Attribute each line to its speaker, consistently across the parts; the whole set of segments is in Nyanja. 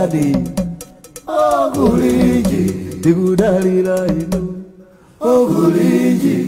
Speaker 1: Chani okulinji tikudalira inu okulinji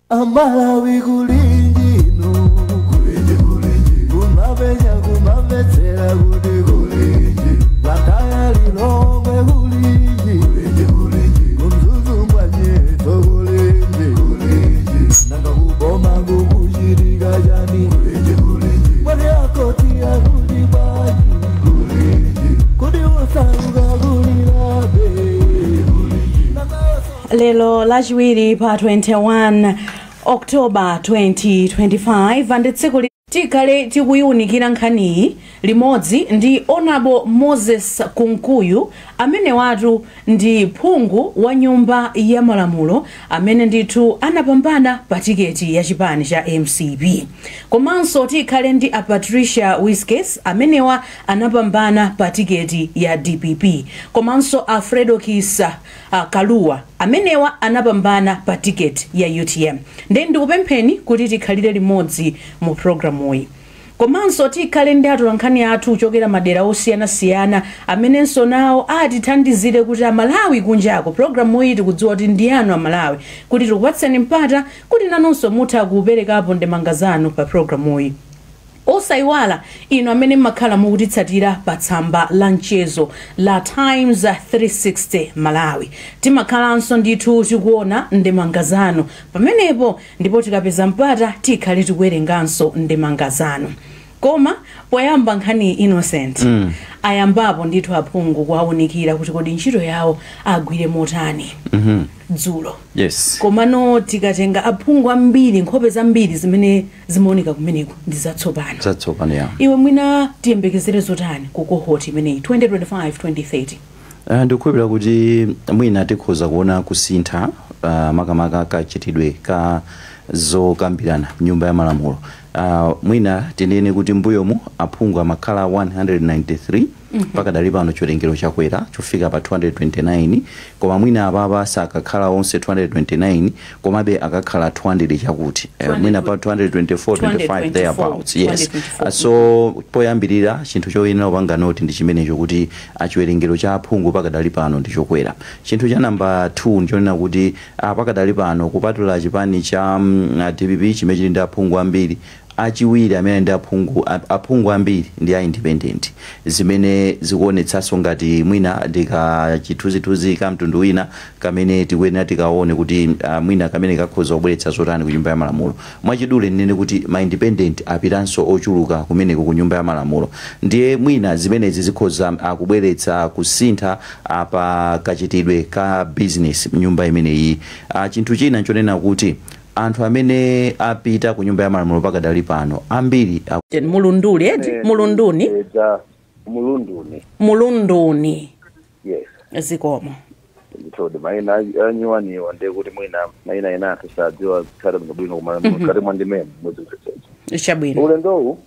Speaker 1: Amalawi kulinji inu kulinji kulinji kumapenya kumamvetsera kuti kulinji Blantyre Lilongwe kulinji kulinji kulinji kumzuzu mbwanyetso kulinji kulinji nanga kuboma kukuchitika chani kulinji kulinji mwene akoti akuti bwanji kulinji kuti osauka kulilabe.
Speaker 2: Lero Lachiwiri pa 21 October 2025 and tsiku tikhale tikuyiwunikira nkhaniyi limodzi ndi Honorable Moses Kunkuyu, amene watu ndi phungu wa Nyumba ya Malamulo amene ndithu anapambana pa tiketi ya chipani cha MCP. Komanso tikhale ndi a Patricia Wiskes, amenewa anapambana pa tiketi ya DPP, komanso a Fredokiss Kalua, amenewa anapambana pa tiketi ya UTM. Ndiye ndikupempheni kuti tikhalire limodzi mu programuyi. Komanso tikhale ndi atolankhani athu kuchokera madera osiyanasiyana amenenso nawo atithandizire kuti Amalawi kunjako, programu iyi tikudziwa kuti ndi anu Amalawi, kuti tikupatseni mpata kuti nanunso mutha kuperekapo ndemanga zanu pa programuyi. Osayiwala inu amene mmakhala mukutitsatira pa tsamba la mchezo la Times 360 Malawi, timakhalanso ndithu tikuona ndemanga zanu pamenepo, ndipo tikapeza mpata tikhale tikuwerenganso ndemanga zanu. Koma poyamba nkhani, Innocent, ayambapo ndithu aphungu kuwaunikira kuti kodi ntchito yawo agwire motani dzulo. Komano tikatenga aphungu ambiri, nkhope zambiri zimene zimaoneka kumeneko ndi zatsopano.
Speaker 3: Zatsopano, ya.
Speaker 2: Iwe mwina tiyembekezere zotani ku cohort imeneyi 2025 2030?
Speaker 3: Ndikukhulupirira kuti mwina tikhoza kuona kusintha, makamaka kachitidwe ka zokambirana mnyumba ya malamulo. Mwina tinene kuti mbuyomu aphungu amakhala 193, pakadali pano chiwerengero chakwera chofika pa 229. Koma mwina apapa sakakhala onse 229, komabe akakhala 200 chakuti, mwina pa 224, 25,
Speaker 2: 224,
Speaker 3: thereabouts, yes.
Speaker 2: 224.
Speaker 3: So poyambirira chinthu choyenera kupanga note ndi chimenecho, kuti achiwerengero cha aphungu pakadali pano ndi chokwera. Chinthu cha namba 2 ndichonena kuti pakadali pano, kupatula chipani cha DPP chimene chili ndi aphungu ambiri, achiwiri amene ndi aphungu ambiri ndi a independent, zimene zikuonetsanso ngati mwina ndika chithunzithunzi ka mtundu wina kamene tikuyenera tikaone kuti mwina kamene kakhoza kubweretsa zotani ku Nyumba ya Malamulo. Mwachidule ndinene kuti ma independent apitanso ochuluka kumeneko ku Nyumba ya Malamulo. Ndiye mwina zimenezi zikhoza kubweretsa kusintha pa kachitidwe ka business mnyumba imeneyi. Chinthu china nchonena kuti anthu amene apita ku Nyumba ya Malamulo pakadali pano ambiri
Speaker 2: Mulunduli eti? Mulunduni.
Speaker 4: Edza Mulunduni.
Speaker 2: Mulunduni.
Speaker 4: Yes.
Speaker 2: Zikomo.
Speaker 4: Ndithudi, mayina anyuwaniwa, ndiye kuti mwina mayina ena anthu sadziwa zikhale bwinobwino, koma mkati mwa ndimene muzimvetsetsa.
Speaker 2: Chabwino.
Speaker 4: Ulendowu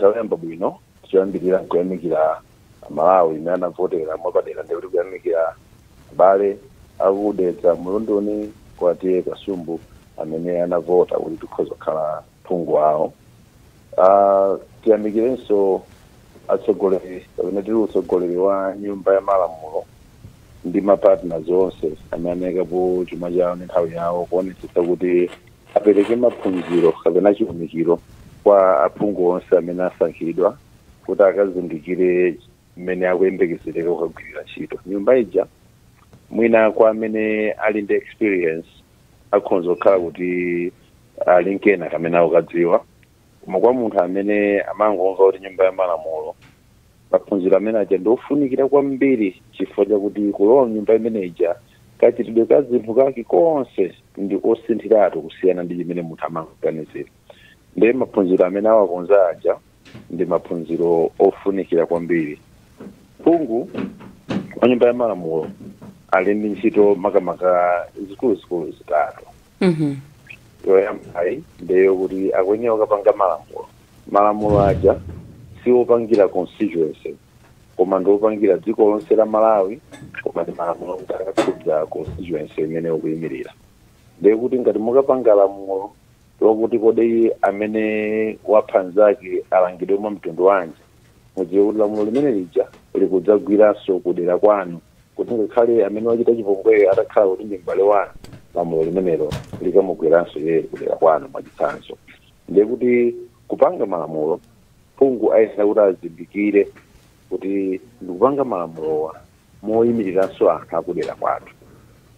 Speaker 4: tawuyamba bwino. Tichoyambirira nkuyamikira Malawi imene anavotera mwapadera, ndiye kuti kuyamikira abale aku Dedza Mulunduni kwa T/A Kasumbu amene anavota kuti tikhoza kukhala phungu wawo. Tiyamikirenso atsogoleri, kapena tili utsogoleri wa Nyumba ya Malamulo ndi mapartners onse amene anayikapo chuma chawo ndi nthawi yawo kuonetsetsa kuti apereke maphunziro kapena chiwunikiro kwa aphungu onse amene asankhidwa kuti akazindikire mmene akuyembekezereka kukagwirira ntchito nyumba ija. Mwina kwa amene ali ndi experience akhonza kukhala kuti ali nkena kamene akukadziwa, koma kwa munthu amene amangomva kuti Nyumba ya Malamulo, maphunziro amene aja ndiofunikira kwambiri, chifukwa chakuti kulowa mnyumba imene ija, kachitidwe ka zinthu kake konse ndi osinthiratu kusiyana ndi chimene munthu amangoganizira. Ndiye maphunziro amene awakonza aja ndi maphunziro ofunikira kwambiri. Phungu wa Nyumba ya Malamulo ali ndi ntchito makamaka zikuluzikulu zitatu. Yoyambayi ndiyo kuti akuyenera kukapanga malamulo. Malamulo aja siwopangira constituency, koma ndiopangira dziko lonse la Malawi, koma ndi malamulo kuti akakhudza constituency imene ukuyimirira. Ndiye kuti ngati mukapanga lamulo Lokuti kodi amene wapha nzake alangidwe mwa mtundu wanji, mudziwe kuti lamulo limene lija likudzagwiranso kudera kwanu, kuti ngakhale amene wachita chipongweyo atakhala kuti ndi m'bale wanu, lamulo limenelo likamugwiranso iye kudera kwanu. Mwachitsanzo, ndiye kuti kupanga malamulo, phungu ayenera kuti azindikire kuti ndikupanga malamulowa moyimiriranso anthu akudera kwathu.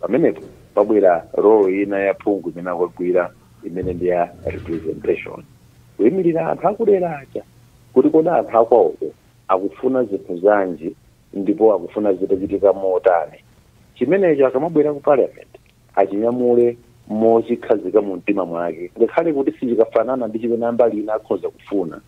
Speaker 4: Pamenepo pabwera role ina ya phungu imene akugwira, imene ndi ya representation, kuyimirira anthu akudera aja, kuti kodi anthu akwawoko akufuna zinthu zanji ndipo akufuna zitachitika motani. Chimenecho akamabwera ku parliament achinyamule mochikhazika mu mtima mwake, ngakhale kuti sichikafanana ndi chimene ambali ina akhoza kufuna,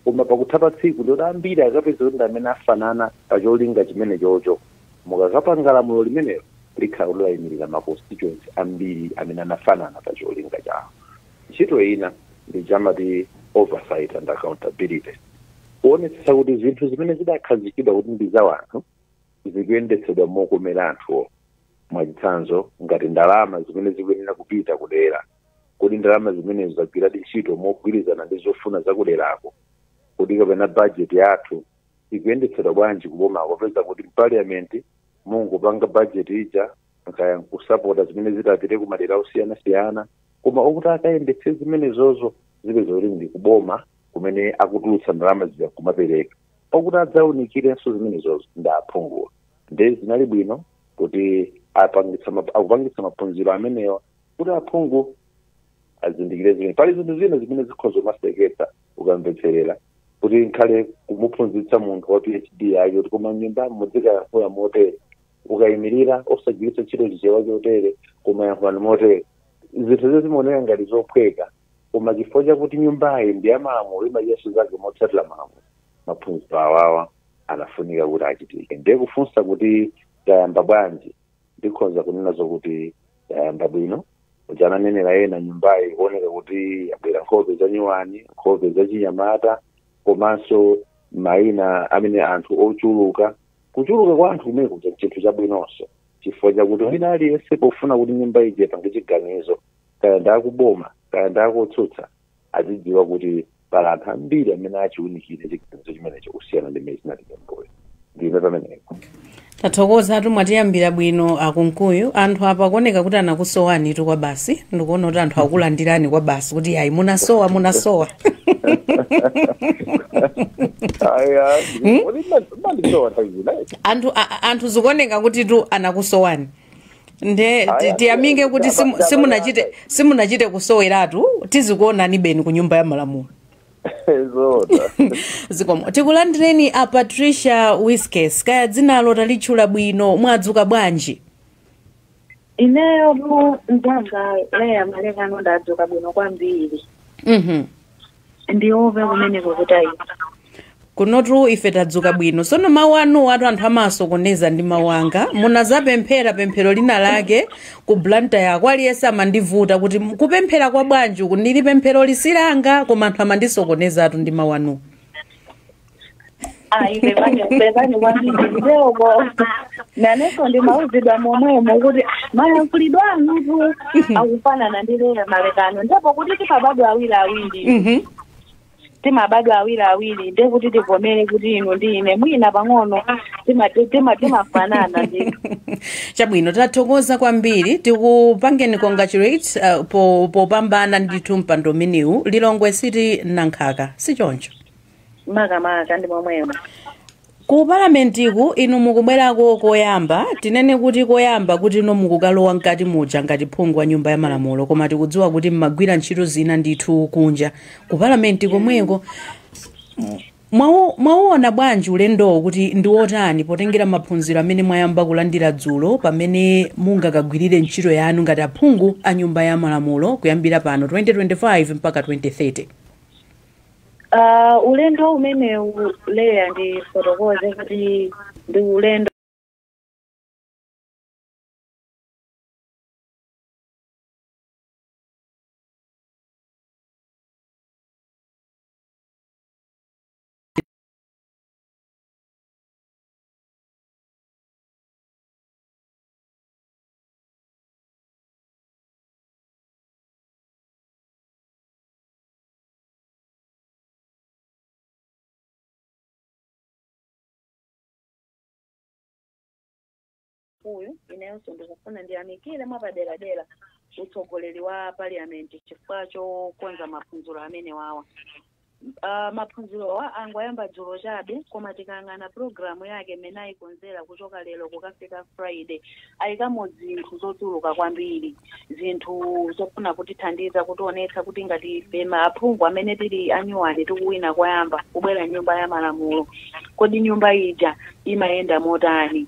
Speaker 4: koma pakutha pa tsiku ndiyoti ambiri akapeza kuti ndi amene afanana pa cholinga chimene chocho. Mukakapanga lamulo limenelo, likhala kuti layimirira ma constituency ambiri amene anafanana pa cholinga chawo. Ntchito ina ndi chamati oversight and accountability, kuonetsetsa kuti zinthu zimene zidakhazikidwa kuti ndi za anthu zikuyendetsedwa mokomera anthuwo. Mwachitsanzo, ngati ndalama zimene zikuyenera kupita kudera, kodi ndalama zimenezo zagwiradi ntchito mogwirizana ndi zofuna zakuderako? Kodi kapena budget yathu ikuyendetsedwa bwanji kubomako? Popeza kuti m'parliament mungopanga budget ija, nkaya nkusapota zimene zitapite kumadera osiyanasiyana, koma okuti akayendetse zimenezozo zipeza kuti ndi kuboma kumene akutulutsa ndalama zija kumapereka, okuti adzawunikirenso zimenezozo ndi aphunguwa. Nde zinali bwino kuti akupangitsa maphunziro amenewa kuti aphungu azindikire zimene. Pali zinthu zina zimene zikhoza kumaseketsa ukamvetserera, kuti nkhale kumuphunzitsa munthu wa PhD yake kuti koma mnyumbamo muzikayankhula motere, ukayimirira osagwiritsa ntchito Chichewa chotere, koma yankhulani motere. Zinthu zimene zimaoneka ngati zophweka, koma chifukwa chakuti nyumbayi ndi ya malamulo, imachitanso zake motsatira malamulo, maphunziro awawa anafunika kuti achitike. Ndiye kufunsa kuti tayamba bwanji, ndikhoza kunena zokuti tayamba bwino. Uchananenera ena, nyumbayi ikuoneka kuti yabwera nkhope zanyuwani, nkhope zachinyamata, komanso mayina amene anthu ochuluka. Kuchuluka kwa anthu kumene kuja chinthu chabwinonso, chifukwa chakuti wina aliyense pofuna kuti nyumba ije pange chiganizo, kaya ndakuboma kaya ndakotsutsa, azidziwa kuti pali anthu ambiri amene achiunikire chiganizo chimenecho, kusiyana ndi mmene zinali mbuyo. Ndime pamenepo.
Speaker 2: Tathokoza, mwatiyambira bwino aKunkuyu. Anthu apa kuoneka kuti anakusowani tu kwa basi. Ndikuona kuti anthu akulandirani kwa basi, kuti ayi, munasowa, munasowa.
Speaker 4: Aya, mandisowa nthawi zina.
Speaker 2: Anthu zikuoneka kuti tu anakusowani, nde
Speaker 4: Aya,
Speaker 2: tiyamike kuti simunachite kusoweratu, tizikuonani beni ku Nyumba ya Malamulo.
Speaker 4: Zona.
Speaker 2: Zikomo. Tikulandireni a Patricia Wiskes, kaya dzinalo talitchula bwino? Mwadzuka bwanji?
Speaker 5: Ineyo mu mzanga Leya Malekano, ndadzuka bwino kwambiri. Ndiope kumeneko kuti ayi.
Speaker 2: Kunotu ife tadzuka bwino. Sono mawu anu atu anthu amasokoneza ndi mawu anga. Munazapemphera pemphero lina lake ku Blantyre yako, aliyense amandivuta kuti kupemphera kwa bwanji uku, ndili pemphero lisilanga, koma anthu amandisokonezatu ndi mawu anu.
Speaker 5: Ayi, pepani, pepani kwambiri. Ndiyoko nanenso ndimauzidwa momwemo kuti mayankhulidwe anutu akufanana ndi Leya Malekano, ndipo kuti timabadwa awiri awiri. Timabadwa awiri awiri, ndiye kuti tivomere kuti inu ndi ine mwina pang'ono timafanana ndithu.
Speaker 2: Chabwino, tathokoza kwambiri. Tikupangeni congratulate popambana ndithu mpando umenewu, Lilongwe City Nankhaka, sichoncho?
Speaker 5: Makamaka ndi momwemo.
Speaker 2: Ku palamentiku inu mukubwerako koyamba, tinene kuti koyamba kuti ino mukukalowa mkati muja ngati phungu wa Nyumba ya Malamulo, koma tikudziwa kuti mmagwira ntchito zina ndithu kunja ku palamenti komweko. Mwauona bwanji ulendowo kuti ndi wotani, potengera maphunziro amene mwayamba kulandira dzulo, pamene mungakagwirire ntchito yanu ngati aphungu a Nyumba ya Malamulo kuyambira pano 2025 mpaka 2030?
Speaker 5: Ulendo umenewu, Leya, ndifotokoze kuti ndi ulendo Kunkuyu, inenso ndikufuna ndiyamikire mwapaderadera utsogoleri wa parliament chifukwa chokonza maphunziro amene wawa. Maphunzirowa angoyamba dzulo chabe, koma tikayang'ana programu yake imene ayikonzera kuchoka lero kukafika Friday, ayikamo zinthu zochuluka kwambiri, zinthu zofuna kutithandiza, kutionetsa kuti ngati ife maphungu amene tili anyuwani tikuwina koyamba kubwera nyumba ya malamulo, kodi nyumba ija imayenda motani?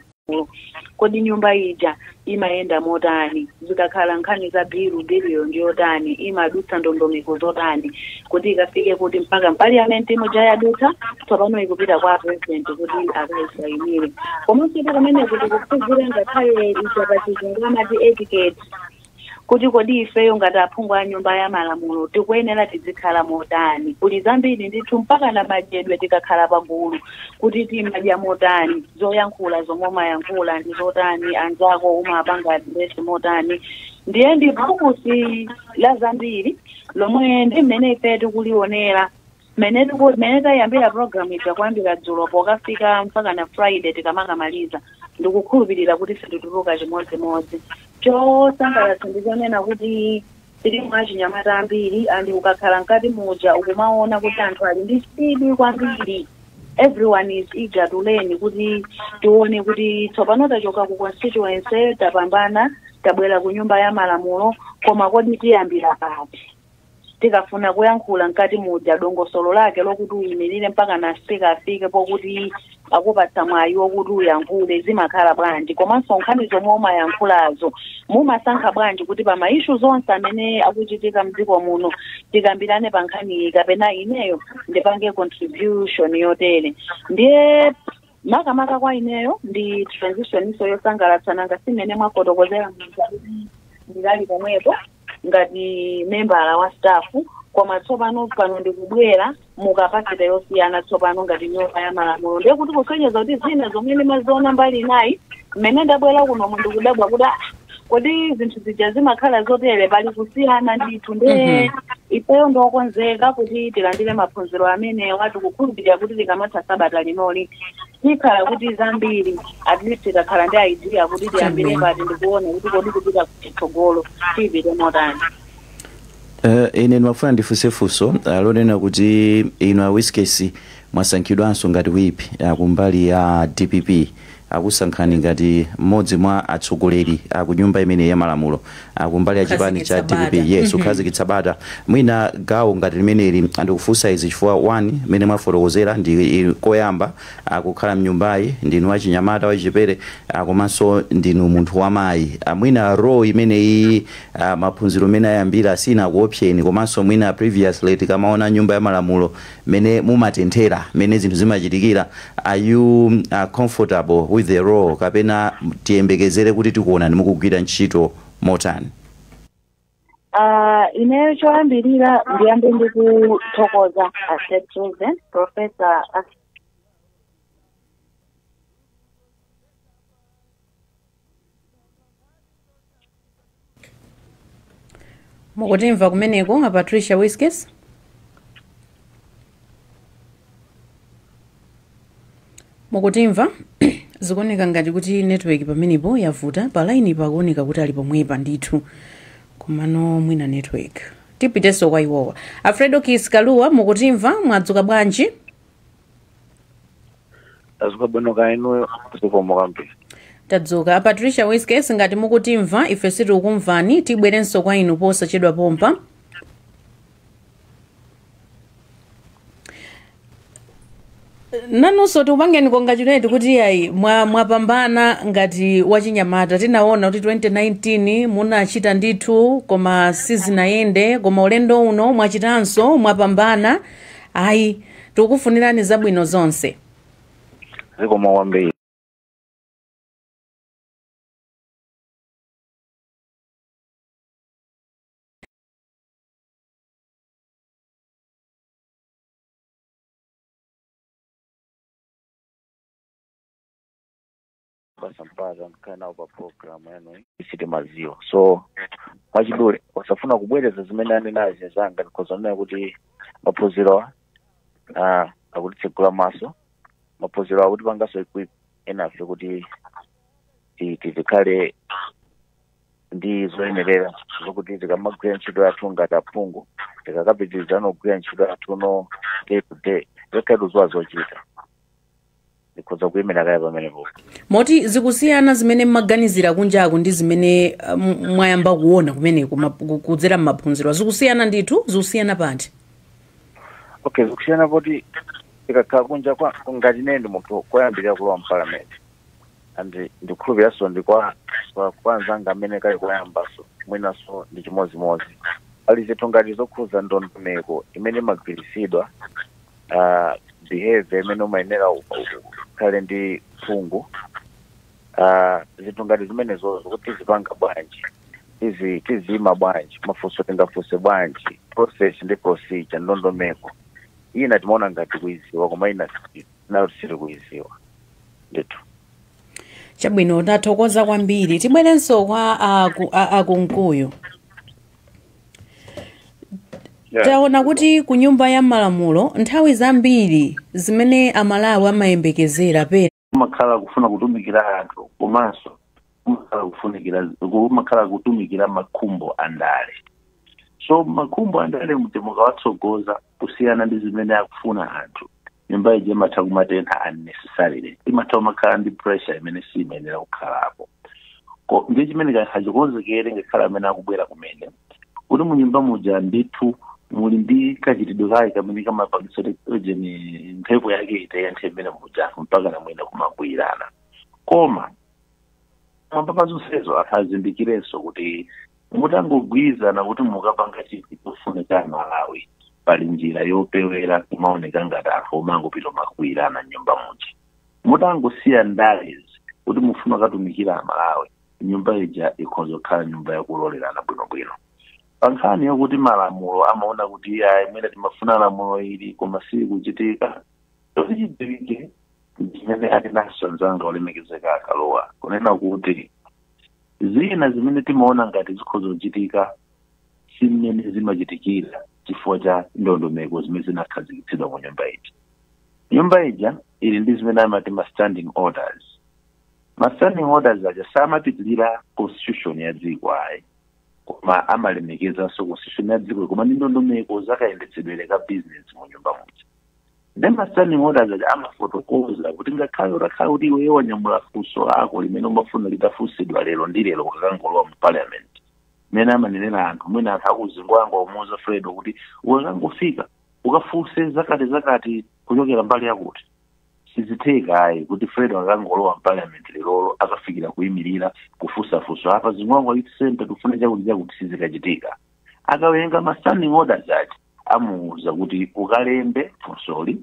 Speaker 5: Kodi nyumba ija imayenda motani? Zikakhala nkhani za bilu, biluyo ndiyotani? Imadutsa ndondomeko zotani kuti ikafike kuti mpaka m'parliament muja yadutsa, tsopano ikupita kwa president kuti akayisayinire? Komanso kumene kuti kuphunzire ngakhale ija pachizungu amati etiquette, kuti kodi ifeyo ngati aphungu a nyumba ya malamulo tikuyenera tizikhala motani? Kuli zambiri ndithu, mpaka na madyedwe, tikakhala pagulu kuti timadya motani, zoyankhula zomwe umayankhula ndi zotani, anzako umapanga address motani. Ndiye ndi phukusi la zambiri lomwe ndi mmene ife tikulionera mmene tayambira program ija kuyambira dzulo pokafika mpaka na Friday tikamakamaliza. Ndikukhulupirira kuti sitituluka chimodzimodzi. Chosangalatsa ndichonena kuti tili achinyamata ambiri, and ukakhala mkati muja ukumaona kuti anthu ali ndi chidwi kwambiri. Everyone is eager to learn, kuti tione kuti tsopano tachoka ku constituency, tapambana, tabwera ku nyumba ya malamulo, koma kodi tiyambira pati tikafuna kuyankhula mkati muja? Dongosolo lake lokuti uyimirire mpaka na speaker afike pokuti akupatsa mwayi wokuti uyankhule zimakhala bwanji? Komanso nkhani zomwe umayankhulazo mumasankha bwanji kuti pa ma issue zonse amene akuchitika mdziko muno tikambirane pa nkhani iyi, kapena ineyo ndipange contribution yotere? Ndiye makamaka kwa ineyo ndi transition iso yosangalatsa. Nanga simene mwafotokozera muja kuti ndinali pomwepo ngati membala wa staff, koma tsopano pano ndikubwera mu capacity yosiyana, tsopano ngati nyumba ya malamulo. Ndiye kuti kusonyeza kuti zina zomwe ndimaziona mbali inayi, mmene ndabwera kuno ndikudabwa kuti, ah, kodi zinthu zija zimakhala zotere? Pali kusiyana ndithu. Ndiye ifeyo ndiokonzeka kuti tilandire maphunziro amenewa. Tikukhulupirira kuti tikamatha sabata linoli tikhala kuti zambiri at least tikakhala ndi idea kuti tiyambire pati, ndikuona kuti kodi kupita kuchitsogolo tiyipite motani.
Speaker 3: Ine ndimafuna ndifunse funso lonena kuti inu a Wiskes mwasankhidwanso ngati whip kumbali ya DPP, akusankhani ngati mmodzi mwa atsogoleri ku nyumba imene ya malamulo kumbali ya chipani cha
Speaker 2: Kukhazikitsa
Speaker 3: DPP.
Speaker 2: bata.
Speaker 3: Yes, kukhazikitsa bata. Mwina gawo ngati limeneli, andikufunsa izi chifukwa one, mmene mwafotokozera ndi koyamba kukhala mnyumbayi, ndinu wachinyamata wachichepere, komanso ndinu munthu wamayi. Mwina role imeneyi, maphunziro mene ayambira, sina kuopseni? Komanso mwina previously tikamaona nyumba ya malamulo mene mumatenthera, mene zinthu zimachitikira, are you comfortable with the role, kapena tiyembekezere kuti tikuonani mukugwira ntchito motani?
Speaker 5: Ineyo choyambirira ndiyambe ndikuthokoza a state president, Professor
Speaker 2: Mukutimva kumeneko, a Patricia Wiskes? Mukutimva? Zikuoneka ngati kuti network pamenepo yavuta. Pa line pakuoneka kuti ali pomwepa ndithu, komano mwina network. Tipitenso kwa iwowa, Alfredo Kis Kaluwa, mukutimva? Mwadzuka bwanji?
Speaker 4: Tadzuka bwino, kaya inuyo? Zikomo kwambiri.
Speaker 2: Tadzuka. A Patricia Wiskes, ngati mukutimva, ife sitikukumvani. Tibwerenso kwa inu posachedwa pompa. Nanunso tikupangeni congratulate kuti ayi, mwapambana ngati wachinyamata. Tinaona kuti 2019 munachita ndithu koma sizinayende, koma ulendo uno mwachitanso, mwapambana. Ayi, tikukufunirani zabwino zonse.
Speaker 4: Zikomo kwambiri. Mpata ndikhale nawo pa program yanu sitimaziwa, so mwachidule wasafuna kubwereza zimene anenazi zanga, because anena kuti maphunziro akutitsegula maso, maphunziro akutipanganso equip enafe kuti
Speaker 6: Tikhale ndi zoyenerera zokuti tikamagwira ntchito yathu ngati aphungu, tikakapitirizana kugwira ntchito yathu no day to day, tikhale tuziwa zochita. Ndikhoza kuyimira kaya pamenepo.
Speaker 2: Moti zikusiyana zimene mmaganizira kunjaku ndi zimene mwayamba kuona kumeneko kudzera m'maphunziro, zikusiyana ndithu? Zikusiyana pati?
Speaker 6: Okay, zikusiyana poti tikakhala kunja kwa ngati ine ndi munthu koyambirira kulowa mparliament, and ndikukhulupiranso ndi kwa anzanga amene kali koyambaso mwinanso ndi chimodzimodzi. Pali zinthu ngati zokhuza ndondomeko imene imagwirisidwa, behavior imene umayenera ukhale ndi phungu, zinthu ngati zimenezozo, kuti tizipanga bwanji, tizima bwanji, mafunso tingafunse bwanji, process ndi procedure, ndondomeko ina timaona ngati kuiziwa, koma ina nayo tisiri kuiziwa ndithu.
Speaker 2: Chabwino, tathokoza kwambiri. Tibwerenso kwa akunkuyu. Taona kuti ku Nyumba ya Malamulo nthawi zambiri zimene Amalawi amayembekezera pena
Speaker 4: kumakhala kufuna kutumikira anthu, komanso kumakhala kufunikira, kumakhala kutumikira makhumbo andale. So makhumbo andale mukawatsogoza kusiyana ndi zimene akufuna anthu, nyumba ija imatha kumatentha unnecessarily, imatha kumakhala ndi pressure imene siyimayenera kukhalapo. Ndiye chimene kachikonzekere ngakhale amene akubwera kumene, kuti munyumba muja ndithu muli ndi kachitidwe kake kamene kamapangitsa kuti ujeni mphepo yake itenthe imene muja, mpaka namwina kumakwirana. Koma mwamba pa zonsezo, anthu azindikirenso kuti mutangogwirizana kuti mukapanga chinthu chofuna cha Malawi, pali njira yopewera kumaoneka ngati anthu omangopita makwirana nyumba muja. Mutangosiya ndalezi kuti mufuna katumikira Amalawi, nyumba ija ikhoza kukhala nyumba yakulolerana bwinobwino. Pa nkhani yokuti malamulo amaona kuti ayi, mwina timafuna lamulo ili koma sili kuchitika, choti chidziwike chimene ali naso anzanga olemekezeka akalowa kunena kuti zina zimene timaona ngati zikhoza kuchitika si mmene zimachitikira, chifukwa cha ndondomeko zimene zinakhazikitsidwa mu nyumba ija. Nyumba ija ili ndi zimene amati ma standing orders. Ma standing orders aja samapitilira constitution ya dziko ayi, koma amalemekezanso constitution ya dziko, koma ndi ndondomeko zakayendetsedwere ka business mu nyumba muja. Then ma standing orders aja amafotokoza kuti ngakhale utakhala kuti iweyo wanyamula funso lako limene umafuna litafunsidwa lero ndi lero, ukakangolowa mu parliament, mmene amanenera anthu, mwina anthu akuzingwangwa umuuza Fredo kuti ukakangofika ukafunse zakati zakati kuchokera mbali yakuti, sizitheka ayi kuti Fredo akangolowa mparliament lerolo akafikira kuyimirira kufunsafunso apa Zingwangwa Youth Center tifune chakuti chakuti, sizikachitika. Akawerenga ma standing orders aja, amuwuza kuti ukalembe funsoli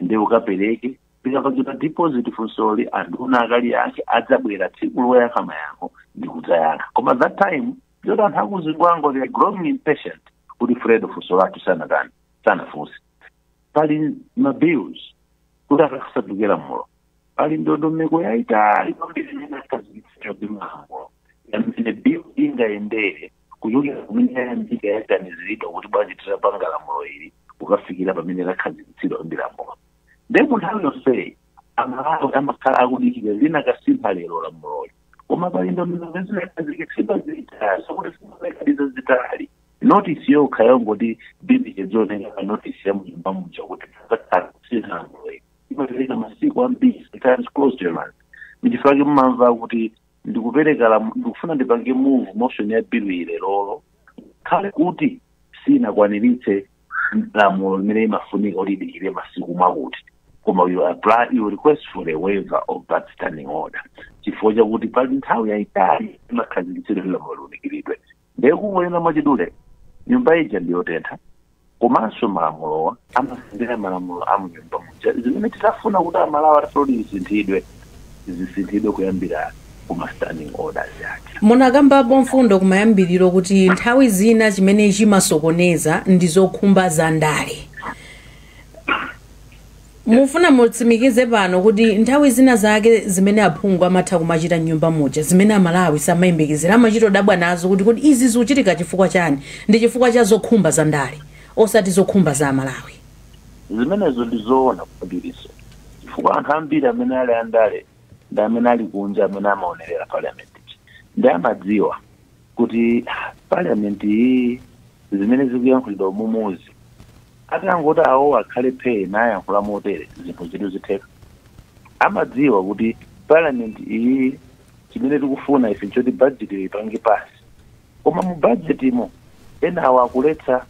Speaker 4: ndi ukapereke, likapangidwa deposit funsoli, anduna akaliyankhe, adzabwera tsiku loyankha mayankho ndi kudzayankha. Koma that time zoti anthu akuzingwangwa, they are growing impatient kuti Fredo funso lathu sanatani, sanafunse. Pali ma bills kuti akasanduke lamulo, pali ndondomeko yayitali kwambiri imene akhazikitsidwa ndi malamulo yamene bill ingayendere kuchokera kumene yayambika, yaganiziridwa kuti bwanji titapanga lamulo ili, kukafikira pamene lakhazikitsidwa ndi lamulo. Ndiye mu nthawi yonseyi Amalawi amakhala akudikira linakasintha lero lamuloli, koma pali ndondomeko zinakhazikitsidwa zitali sokuti zimakhaliza zitali. Notice yokha yongoti bill ichedzioneka pa notice ya munyumba muja kuti zakhala kusintha lamulo ili, imapereka masiku ambiri, sometimes close to a month. Ndichifukwa mumamva kuti ndikupereka ndikufuna ndipange move motion ya bill ile lolo, khale kuti sinakwaniritse lamulo limene imafunika kuti idikire masiku mwakuti, koma you apply, you request for a waiver of that standing order, chifukwa chakuti pali nthawi yayitali imakhazikitsidwa kuti lamulo liunikiridwe. Ndiye kungonena mwachidule, nyumba ija ndiyotentha, komanso malamulowa amasendera malamulo a munyumba muja. Zimene titafuna kuti Amalawi atafuna kuti zisinthidwe, zisinthidwe kuyambira kuma standing orders yake.
Speaker 2: Munakambapo mfundo kumayambiriro kuti nthawi zina chimene chimasokoneza ndi zokhumba za ndale. Mufuna mutsimikize pano kuti nthawi zina zake zimene aphungu amatha kumachita mnyumba muja, zimene Amalawi samayembekezera, amachita odabwa nazo kuti izi zikuchitika chifukwa chani, ndi chifukwa cha zokhumba za ndale osati zokhumba za Amalawi?
Speaker 4: Zimenezo ndi zoona kwambiriso, chifukwa anthu ambiri amene ali andale Ndi amene ali kunja, amene amaonerera parliament, ndi amadziwa kuti parliament iyi, zimene zikuyankhulidwa mumuzi, atangoti awo akhale phee nayankhula motere, zinthu zitu zitheka. Amadziwa kuti parliament iyi, chimene tikufuna ife nchoti budget ipange pass, koma mu budget imo enawo akuletsa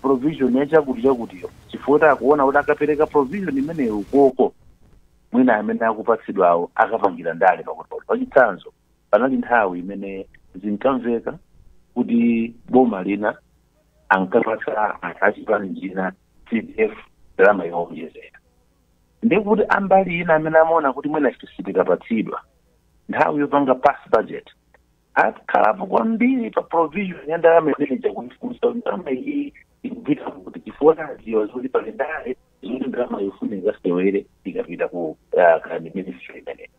Speaker 4: provision ya chakuti chakutiyo, chifukwa akuona kuti akapereka provision imeneyo ukoko, mwina amene akupatsidwawo akapangira ndale. Pakuti pachitsanzo, panali nthawi imene zinkamveka kuti boma lina ankapatsa anthu achipani china, CDF, ndalama yowonjezera, ndikuti ambali ina amene amaona kuti mwina sitikapatsidwa, nthawi yopanga pass budget akhalapo kwambiri pa provision ya ndalama imene, kuifunsa ndalama iyi ikupita kuti, chifukwa adziwa zoti pali ndale zoti ndalama yofunika sewere ikapita ku kani ministry imene.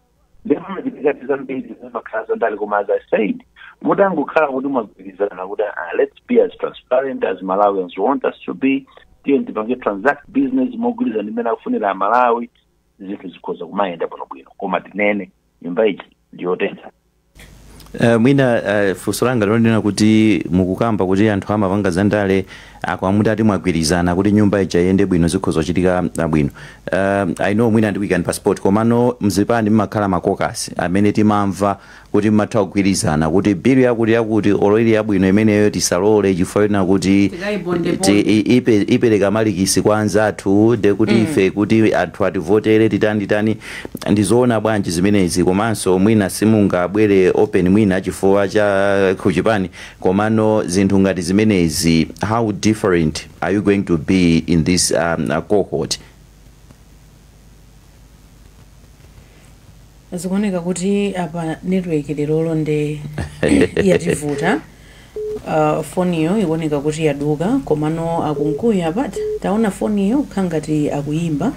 Speaker 4: Ndipo pamachitika zambiri zimakhala zandale. Koma as I said, mutangokhala kuti mwagwirizana kuti let's be as transparent as Malawians want us to be, tiye tipange transact business mogwirizana imene akufunira Amalawi, zinthu zikhoza kumayenda bwinobwino. Koma tinene, nyumba iji ndiyotentha.
Speaker 3: Mwina funso langa lonena kuti mukukamba kuti anthu amapanga zandale, akwamuti ati mwagwirizana kuti nyumba ija iyende bwino, zikhoza kuchitika bwino. I know mwina ndi weekend passport, komano mzipani mmakhala ma caucus amene timamva kuti mmatha kugwirizana kuti bill yakuti yakuti, olo ili yabwino imeneyo, tisalole chifukwa chonena kuti
Speaker 2: Tikayibonde-bonde.
Speaker 3: ipereka malikisi kwa anzathu, de kuti ife kuti anthu ativotere titani titani. Ndizoona bwanji zimenezi? Komanso mwina simungabwere open, mwina chifukwa cha kuchipani, komano zinthu ngati zimenezi, how different are you going to be in this cohort?
Speaker 2: Zikuoneka kuti apa network lerolo nde yativuta. Foniyo ikuoneka kuti yaduka, komano akunkuya apa, taona foniyo kukhala ngati akuyimba.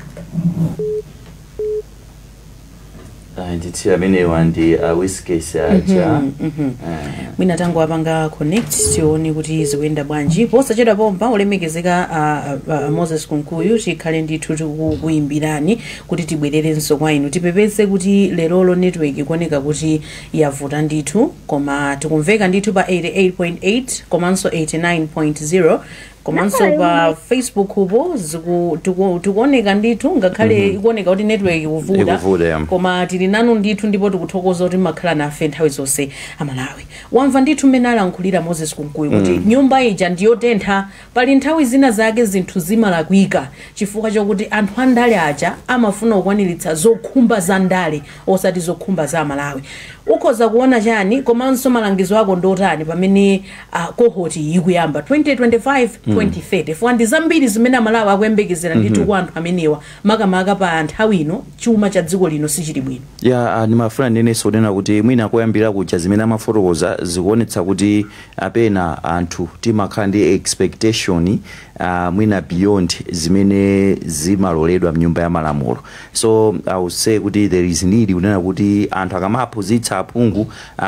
Speaker 3: Ndithu amenewa ndi whiskes aja.
Speaker 2: Mwina tangowapanga connect, tione kuti zikuyenda bwanji. Posachedwa pompa, olemekezeka Moses Kunkuyu, tikhale ndithu tikukuyimbirani kuti tibwererenso kwa inu. Tipepese kuti lerolo network ikuoneka kuti yavuta ndithu, koma tikumveka ndithu pa 88.8 komanso 89.0, komanso pa Facebook upo tikuoneka ndithu, ngakhale ikuoneka kuti network ikuvuta.
Speaker 3: Ikuvuta, yeah.
Speaker 2: Koma tili nanu ndithu, ndipo tikuthokoza kuti mmakhala nafe nthawi zonse. Amalawi, wamva ndithu mmene alankhulira Moses Kunkuyu kuti nyumba ija ndiyotentha. Pali nthawi zina zake zinthu zimalakwika chifukwa chokuti anthu andale aja amafuna kukwaniritsa zokhumba za ndale, osati zokhumba za Amalawi. Ukhoza kuona chani, komanso malangizo ako ndotani pamene cohort iyi ikuyamba 2025 2030? Fuwa ndi zambiri zimene Amalawi akuyembekezera ndithu kwa anthu amenewa, makamaka pa nthawi ino chuma cha dziko lino sichili bwino.
Speaker 3: Ya, ndimafuna ndinenso kunena kuti mwina koyambira kuja zimene amafotokoza zikuonetsa kuti apena anthu timakhala ndi expectation mwina beyond zimene zimaloledwa mnyumba ya malamulo. So I would say kuti there is need kunena kuti anthu akamaphunzitsa aphungu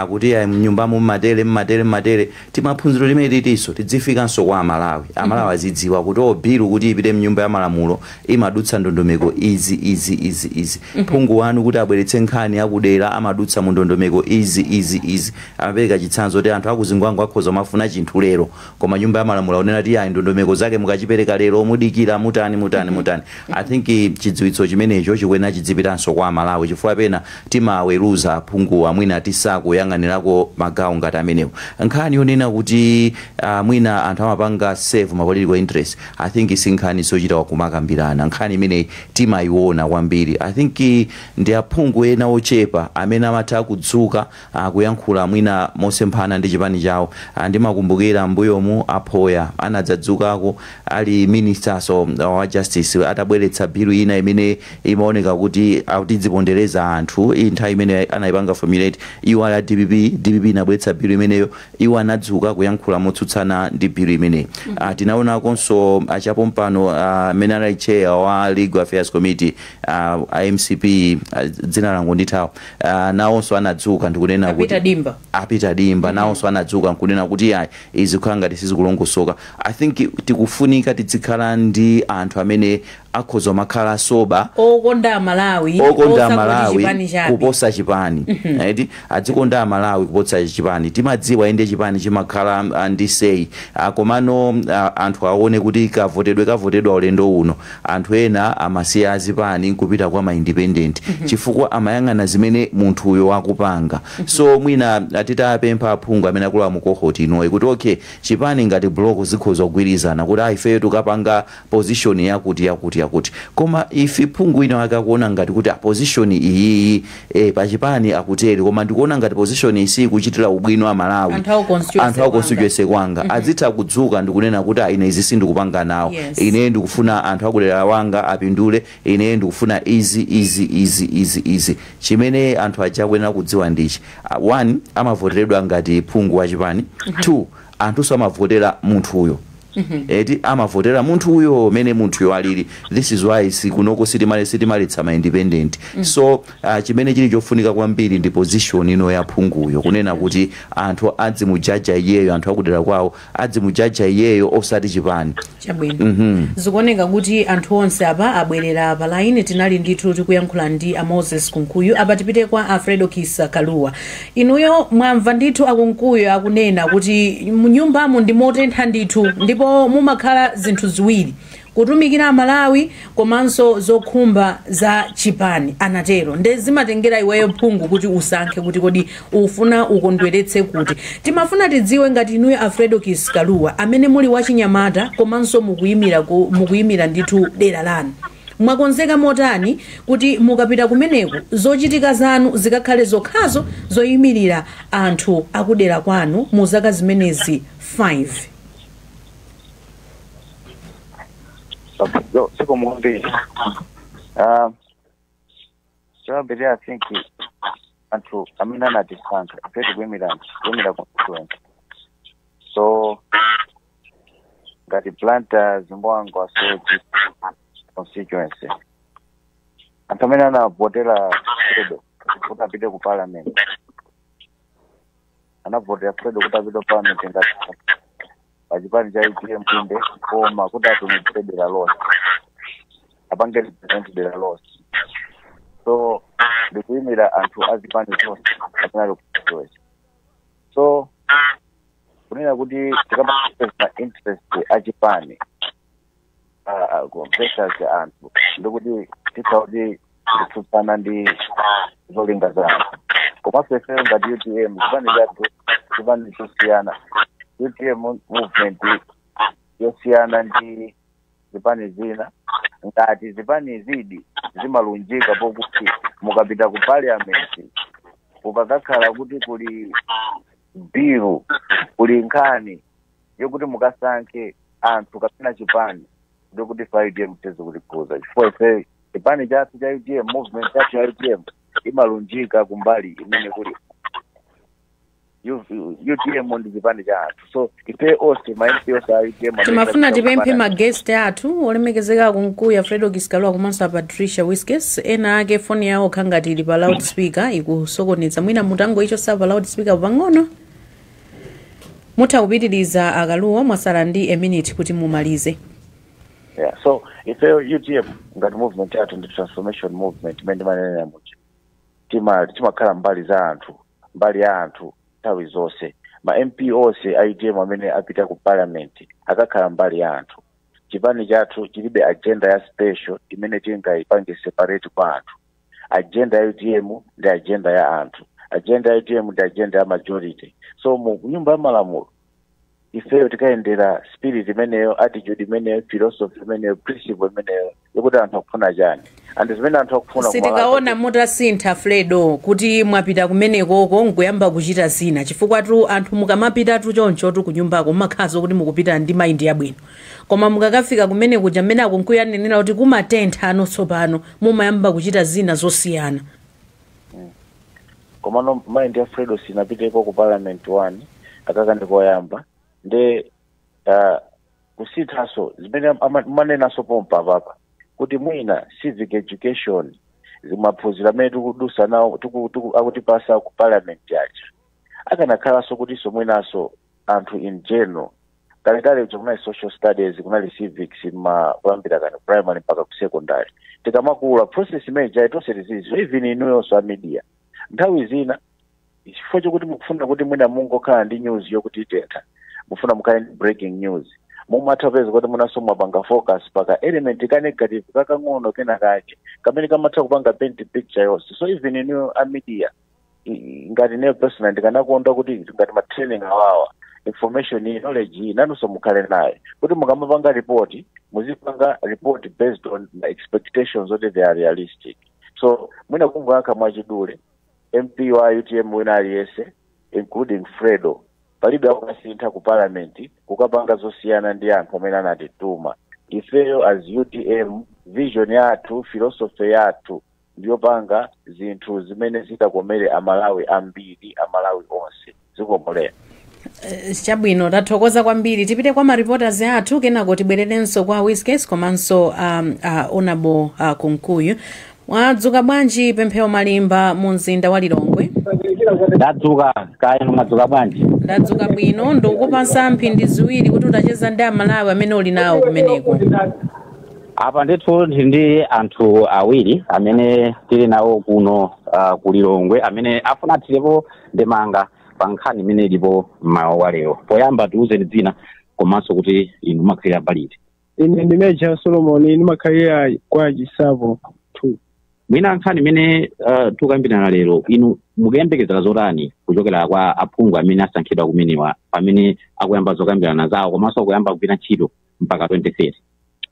Speaker 3: kuti ayi, mnyumbamo mmatere mmatere mmatere, timaphunziro limene titinso tidzifikanso kwa Amalawi. Amalawi azidziwa kuti o, bill kuti ipite mnyumba ya malamulo imadutsa ndondomeko izi, izi, izi, izi. Phungu wanu kuti abweretse nkhani akudera amadutsa mu ndondomeko izi, izi, izi. Amapereka chitsanzo kuti anthu akuzingwango akhoza mafuna chinthu lero, koma nyumba ya malamulo akunena kuti ayi, ndondomeko zake mukachipereka lero mudikira mutani mutani mutani. I think chidziwitso chimenecho chikuyenera chidzipitanso kwa Amalawi, chifukwa pena timaweruza aphunguwa mwina tisakuyang'anirako magawo ngati amenewo. Nkhani yonena kuti mwina anthu amapanga serve ma political interest, I think si nkhani zochita kumakambirana. Nkhani imeneyi timayiona kwambiri. I think ndi aphungu ena ochepa amene amatha kudzuka kuyankhula mwina mosemphana ndi chipani chawo. Ndimakumbukira mbuyomu Aphoya anadzadzukako ali minister so wa justice, atabweretsa bill ina imene imaoneka kuti akutidzipondereza anthu. Iyi nthawi imene anayipanga formulate iwo ali a DPP, DPP inabweretsa bill imeneyo, iwo anadzuka kuyankhula motsutsana ndi bill imeneyi. Tinaonakonso achapompano amene anali chair wa Legal Affairs Committee, a MCP, dzina langu ndithawa, nawonso anadzuka ndikunena kuti
Speaker 2: Apita Dimba.
Speaker 3: Apita Dimba nawonso anadzuka nkunena kuti ayi, izi kukhala ngati sizikulongosoka. I think tikufunika tizikhala ndi anthu amene Akhoza makhala sober,
Speaker 2: okonda Malawi,
Speaker 3: okonda
Speaker 2: osangoti
Speaker 3: Malawi
Speaker 2: chipani chabe.
Speaker 3: Kuposa chipani, right? Adzikonda Amalawi kuposa chipani. Timadziwa inde chipani chimakhala ndi sei, komano anthu aone kuti kavotedwe kavotedwa ulendo uno, anthu ena amasiya azipani nkupita kwa ma independent chifukwa amayang'ana zimene munthuyo akupanga. So mwina titapempha aphungu amene akuluwa mu cohort inoyi kuti okay, chipani ngati block zikhoza kugwirizana kuti ifeyo tukapanga position yakuti yakuti yakuti, koma ife phungu ino akakuona ngati kuti a position iyiyi pachipani akutere, koma ndikuona ngati position iyi sikuchitira ubwino a Malawi,
Speaker 2: anthu aku constituency
Speaker 3: anthu aku constituency kwanga, adzitha kudzuka ndikunena kuti, "Ah, ine izi sindikupanga nawo. Ine ndikufuna anthu akudera wanga apindule. Ine ndikufuna izi, izi, izi, izi, izi." Chimene anthu aja akuyenera kudziwa ndichi: one, amavoteredwa ngati phungu wa chipani; two, anthuso amavotera munthuyo, eti, amavotera munthuyo mene munthuyo alili. This is why sikunoko sitimalitsa ma independent. So chimene chili chofunika kwambiri ndi position ino ya phunguyo, kunena kuti anthu adzimujaja iyeyo, anthu akudera kwawo adzimujaja iyeyo, osati chipani.
Speaker 2: Chabwino. Zikuoneka kuti anthu onse apa abwerera pa line. Tinali ndithu tikuyankhula ndi a Moses Kunkuyu. Apa tipite kwa Alfredo Kisa Kaluwa. Inuyo mwamva ndithu akunkuyu akunena kuti munyumbamo ndi motentha ndithu, ndipo mumakhala zinthu ziwiri: kutumikira Amalawi komanso zokhumba za chipani, anatero. Nde zimatengera iweyo phungu kuti usankhe kuti kodi ufuna ukondweretse kuti. Timafuna tidziwe ngati inuyo Alfredo Kiskaluwa, amene muli wachinyamata komanso mukuyimira ndithu dera lanu, mwakonzeka motani kuti mukapita kumeneku zochitika zanu zikakhale zokhazo zoyimirira anthu akudera kwanu mu zaka zimenezi 5?
Speaker 6: Okay, so zikomo kwambiri. Choyambirira, I think anthu amene anatisankha ife tikuyimira anthu, kuyimira constituency. So ngati Blantyre Zingwangwa Soche constituency, anthu amene anavotera Fredo kuti apite ku parliament, anavotera Fredo kuti apite ku parliament ngati pachipani cha UTM inde, koma kuti atumikire dera lonse, apange represent dera lonse. So ndikuyimira anthu azipani zonse amene ali ku constituency. So kunena kuti tikamapeza interest achipani versus anthu, ndikuti titha kuti kutsutsana ndi zolinga za anthu. Komanso ifeyo ngati UTM, chipani chathu chipani chosiyana, UTM movement yosiyana ndi zipani zina. Ngati zipani zidi zimalunjika pokuti mukapita ku parliament kukakakhala kuti kuli bill, kuli nkhani yokuti mukasankhe anthu kapena chipani, ndikuti fa UTM teze kulikhuza, chifukwa ife chipani chathu cha UTM, movement yathu ya UTM imalunjika kumbali imene kuli UTM ndi chipani cha anthu. So ife onse ma MP onse a UTM amene
Speaker 2: Timafuna
Speaker 6: tapita
Speaker 2: tipemphe
Speaker 6: kupana-
Speaker 2: ma guest athu olemekezeka Kunkuya Fredo Kiskaluwa komanso a Patricia Wiskes, ena ake foni yawo khangati ili pa loudspeaker, ikusokoneza. Mwina mutangoichosa pa loudspeaker pang'ono. Mutha kupitiriza, Akaluwa, mwasala ndi a minute kuti mumalize.
Speaker 6: Yeah, so ifeyo UTM ngati movement yathu ndi transformation movement imene ndimanenera muja. Timakhala mbali za anthu, mbali ya anthu nthawi zonse. Ma MP onse a UTM amene apita ku parliament akakhala mbali ya anthu. Chipani chathu chilibe agenda ya special imene tingayipange separate kwa anthu. Agenda ya UTM ndi agenda ya anthu, agenda ya UTM ndi agenda ya majority. So mu nyumba ya malamulo ifeyo tikayendera spirit imeneyo, attitude imeneyo, philosophy imeneyo, principle imeneyo yokuti anthu akufuna chani and zimene anthu akufuna.
Speaker 2: Sitikaona mutasintha, Fredo, kuti mwapita kumenekoko nkuyamba kuchita zina, chifukwa tu anthu mukamapitatu chonchotu kunyumbako mumakhazo kuti mukupita ndi mind yabwino, koma mukakafika kumene kuja, mmene akunkuyanenera kuti kumatentha ano tsopano, mumayamba kuchita zina zosiyana.
Speaker 6: Komano mind ya Fredo sinapiteko ku parliament one, akaka ndikoyamba nde kusinthaso zimene manenaso pompa papa kuti mwina civic education, maphunziro amene tikudusa nawo akutipasa ku parliament aja, akanakhalanso kutinso mwinaso anthu in general Kalekale uja kunali social studies, kunali civics, ma kuyambira kani primary mpaka ku secondary. Tikamakula, process imene ija tonse tizizo. Even inuyonso a media, nthawi zina chifukwa chokuti mukufuna kuti mwina mungokhala ndi news yokuti itentha, mufuna mukhale ndi breaking news, mumatha kupeza kuti munaso mwapanga focus paka element ka negative kakang'ono kena kake kamene kamatha kupanga paint picture yonse. So even inuyo a media, ngati ineyo personal ndikanakonda kuti ngati ma training awawa, information iyi, knowledge iyi, nanunso mukhale nayo kuti mukamapanga report, muzipanga report based on the expectations kuti they are realistic. So mwina kungoyankha mwachidule, MP wa UTM wina aliyense, including Fredo, palibe akukasintha ku parliament kukapanga zosiyana ndi anthu amene anatituma ifeyo. As UTM, vision yathu, philosophy yathu ndiyopanga zinthu zimene zitakomere Amalawi ambiri, Amalawi onse. Zikomolera.
Speaker 2: Chabwino, tathokoza kwambiri. Tipite kwa ma reporters athu, kenako tibwererenso kwa Wiskes komanso Honorable Kunkuyu. Mwadzuka bwanji, Pemphero Malimba, mu mzinda wa Lilongwe?
Speaker 7: Ndadzuka, kaya mwadzuka bwanji?
Speaker 2: Ndadzuka bwino. Ndikukupasa mphindi 2 kuti utacheza ndi Amalawi amene uli nawo kumeneko.
Speaker 7: Apa ndithu ndili ndi anthu awiri amene tili nawo kuno ku Lilongwe amene afuna athirepo ndemanga pa nkhani imene ilipo mmawa wa lero. Poyamba tiwuzeni dzina komanso kuti inu mumakhalira paliti.
Speaker 8: Ine ndi Major Solomon, ndimakhalira kwa Chisavo 2.
Speaker 7: Mwina nkhani imene tikukambirana lero, inu mukuyembekezera zotani kuchokera kwa aphungu amene asankhidwa kumenewa pamene akuyamba zokambirana zawo komanso akuyamba kugwira ntchito mpaka 2030?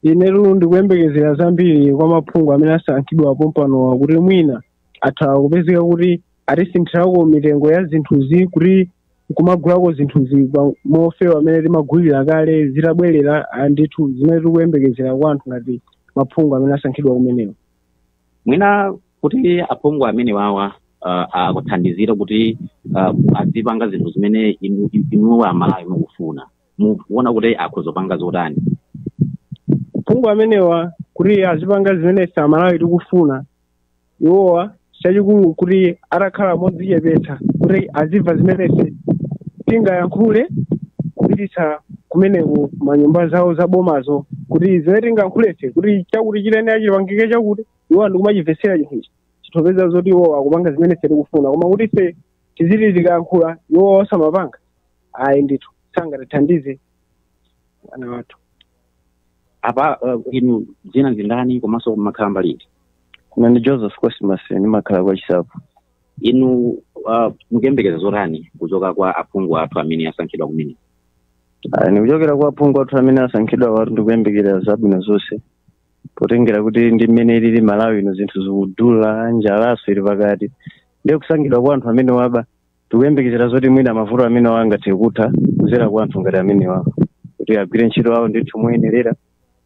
Speaker 8: Inetu ndikuyembekezera zambiri kwa maphungu amene asankhidwa pompanowa, kuti mwina atha kupezeka kuti atisinthirako mitengo ya zinthuzi, kuti kumagulako zinthuzi mofewa amene timagulira kale zitabwerera. Ndithu zimene tikuyembekezera kwa anthu ngati maphungu amene asankhidwa kumenewa.
Speaker 7: Mwina kuti aphungu amene wawa akuthandizira kuti azipanga zinthu zimene inuwa Amalawi mukufuna, mukuona kuti akhozopanga zotani?
Speaker 8: Phungu amenewa kuti azipanga zimene ife Amalawi tikufuna, iwowa chachikulu kuti atakhala modzichepetsa, kuti azimva zimene ife tingayankhule kupititsa kumeneko manyumba zawo zabomazo, kuti zimene tingayankhule ife kuti chakuti chitene chipangike chakuti, iwowa ndikumachimvetsera chinthuchi, chithopeza zoti iwowa akupanga zimene ife tikufuna. Koma kuti ife tiziti tikayankhula iwowa osamapanga, ayi ndithu, sangatithandize ana wathu.
Speaker 7: Apa inu dzina ndi ndani komanso mumakhala mbali?
Speaker 9: Ine ndi Joseph Cosmas, ndimakhala kwa Chisapo.
Speaker 7: Inu mukuyembekeza zotani kuchoka kwa aphungu athu amene asankhidwa kumene?
Speaker 9: Ndikuchokera kwa aphungu athu amene asankhidwa watu, ndikuyembekera zabwino zonse, potengera kuti ndi mmene ilili Malawi ino, zinthu zikudula, njalaso ili pakati. Ndiye kusankhidwa kwa anthu amene waba, tikuyembekezera zoti mwina mavuto amene angathe kutha kudzera kwa anthu ngati amene wawa, kuti agwire ntchito awo ndithu moyenerera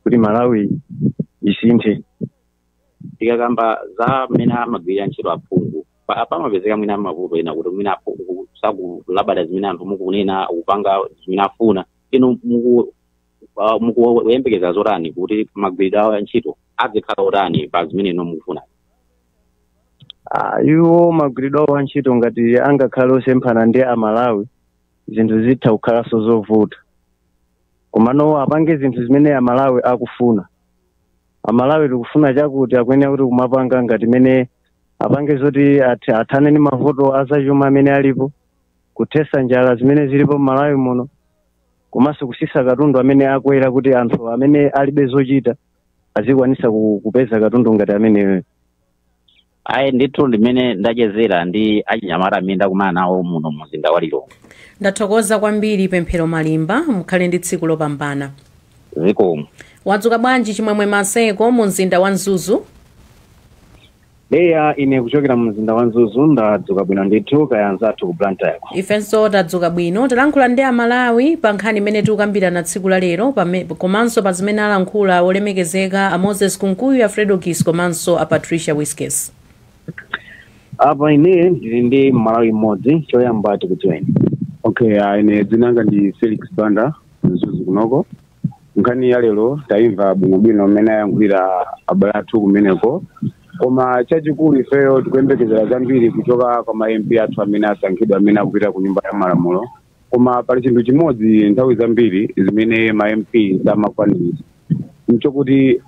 Speaker 9: kuti Malawi isinthe.
Speaker 7: Tikakamba za mmene amagwirira ntchito aphungu, pamapezeka mwina mavuto ena kuti mwina aphungu sakulabada zimene anthu mukunena, kupanga zimene afuna. Inu mukuyembekeza zotani kuti magwiridwe awo a ntchito azikhala otani pa zimene inu mukufuna?
Speaker 9: Iwo magwiridwe awo a ntchito ngati angakhale osemphana ndi Amalawi, zinthu zitha kukhalanso zovuta. Komano apange zinthu zimene Amalawi akufuna. Amalawi tikufuna chakuti, akuyenera kuti kumapanga ngati mene apange zoti athane ndi mavuto azachuma amene alipo, kuthesa njala zimene zilipo m'Malawi muno, komanso kusisa katundu amene akwera, kuti anthu amene alibe zochita azikwanisa kupeza katundu ngati ameneyo.
Speaker 7: Ayi ndithu, ndimene ndachezera ndi achinyamata amene ndakumana nawo muno mumzinda wa Lilongwe.
Speaker 2: Ndathokoza kwambiri, Pemphero Malimba, mukhale ndi tsiku lopambana.
Speaker 7: Zikomo.
Speaker 2: Wadzuka bwanji, Chimwemwe Maseko, mu mzinda wa Mzuzu?
Speaker 9: Leya, ine kuchokera mu mzinda wa Mzuzu, ndadzuka bwino ndithu. Kaya anzathu ku Blantyre?
Speaker 2: Ifenso tadzuka bwino. Talankhula ndi Amalawi pa nkhani imene tikukambirana tsiku la lero, komanso pa zimene alankhula olemekezeka a Moses Kunkuyu, a Fredokiss komanso a Patricia Wiskes.
Speaker 9: Apa ine ndili ndi Mmalawi mmodzi. Choyamba tikudziweni.
Speaker 10: Okay, ine dzinanga ndi Felix Banda, Mzuzu kunoko. Nkhani ya lero tayimva bwinobwino mmene ayankhulira abale athu kumeneko, koma chachikulu ifeyo tikuyembekezera zambiri kuchoka kwa ma MP athu amene asankhidwa, amene akupita ku nyumba ya malamulo. Koma pali chinthu chimodzi nthawi zambiri zimene ma MP samakwaniritsa, nchokuti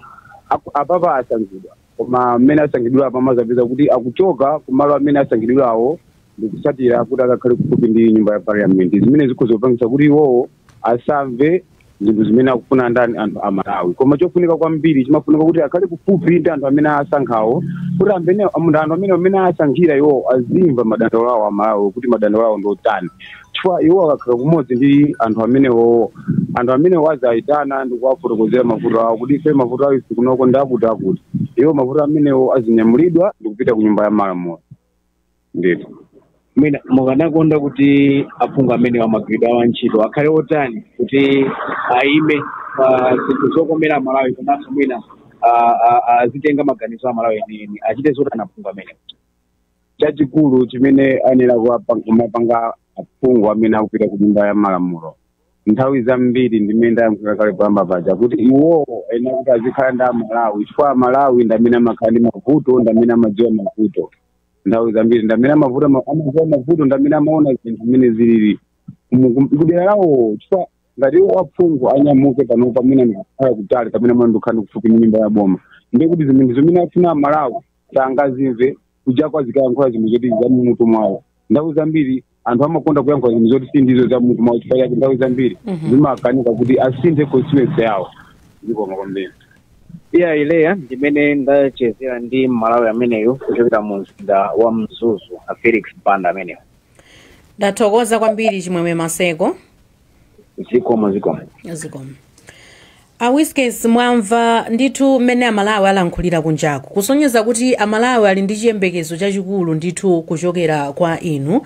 Speaker 10: apapa asankhidwa, koma mmene asankhidwira apa amazapeza kuti akuchoka kumalo amene asankhidwirawo ndikusatira kuti akakhale kufupi ndi nyumba ya parliament, zimene zikhoza kupangitsa kuti iwowo asamve zinthu zimene akufuna ndani anthu amalawi. Koma chofunika kwambiri chimafunika kuti akhale kufupi ndi anthu amene asankhawo, kuti anthu amene asankhira iwowo azimva madandaulo awo amalawi, kuti madandaulo awo ndi otani, chifukwa iwo akakhala kumodzi ndi anthu amenewo, anthu amenewo azayitana ndi kuwafotokozera mavuto awo, kuti ife mavuto awo ife kunoko ndi akuti akuti, iwo mavuto amenewo azinyamulidwa ndi kupita ku nyumba ya malamulo. Ndithu
Speaker 11: mwina mukanakonda kuti aphungu amene amagwiridwa awo ntchito akhale otani kuti aime pa zinthu zokomera amalawi, komanso mwina azitenga maganizo amalawi enieni, achite zotani aphungu amene?
Speaker 10: Chachikulu chimene ayenera kumapanga aphungu amene akupita ku nyumba ya malamulo nthawi zambiri, ndimene ndayankhula kale poyamba paja, kuti iwowo ayenera kuti azikhala ndi amalawi, chifukwa amalawi ndi amene amakhala ndi mavuto, ndi amene amadziwa mavuto nthawi zambiri, ndi amene amadziwa mavuto, ndi amene amaona zinthu zimene zilili kudera lawo. Chifukwa ngati iwo aphungu anyamuke panopa, mwina ndikukhala kutali kapena mwina ndikukhala kufupi ndi nyumba ya boma, ndiye kuti zinthu zimene afuna amalawi sangazimve kujako, azikayankhula zinthu zoti za mmutu mwawo. Nthawi zambiri anthu amakonda kuyankhula zinthu zoti si ndizo za mmutu mwawo, chifukwa chake nthawi zambiri zimakanika kuti asinthe constituency yawo. Zikomo kwambiri.
Speaker 11: Iya ileya ndimene ndachezera ndi Malawi ameneyo kuchokera mu mzinda wa Mzuzu, a Felix Banda ameneyo.
Speaker 2: Ndathokoza kwambiri, Chimwemwe Maseko.
Speaker 11: Zikomo, zikomo.
Speaker 2: Zikomo. A Wiskes, mwamva ndithu mmene amalawi alankhulira kunjaku, kusonyeza kuti amalawi ali ndi chiyembekezo chachikulu ndithu kuchokera kwa inu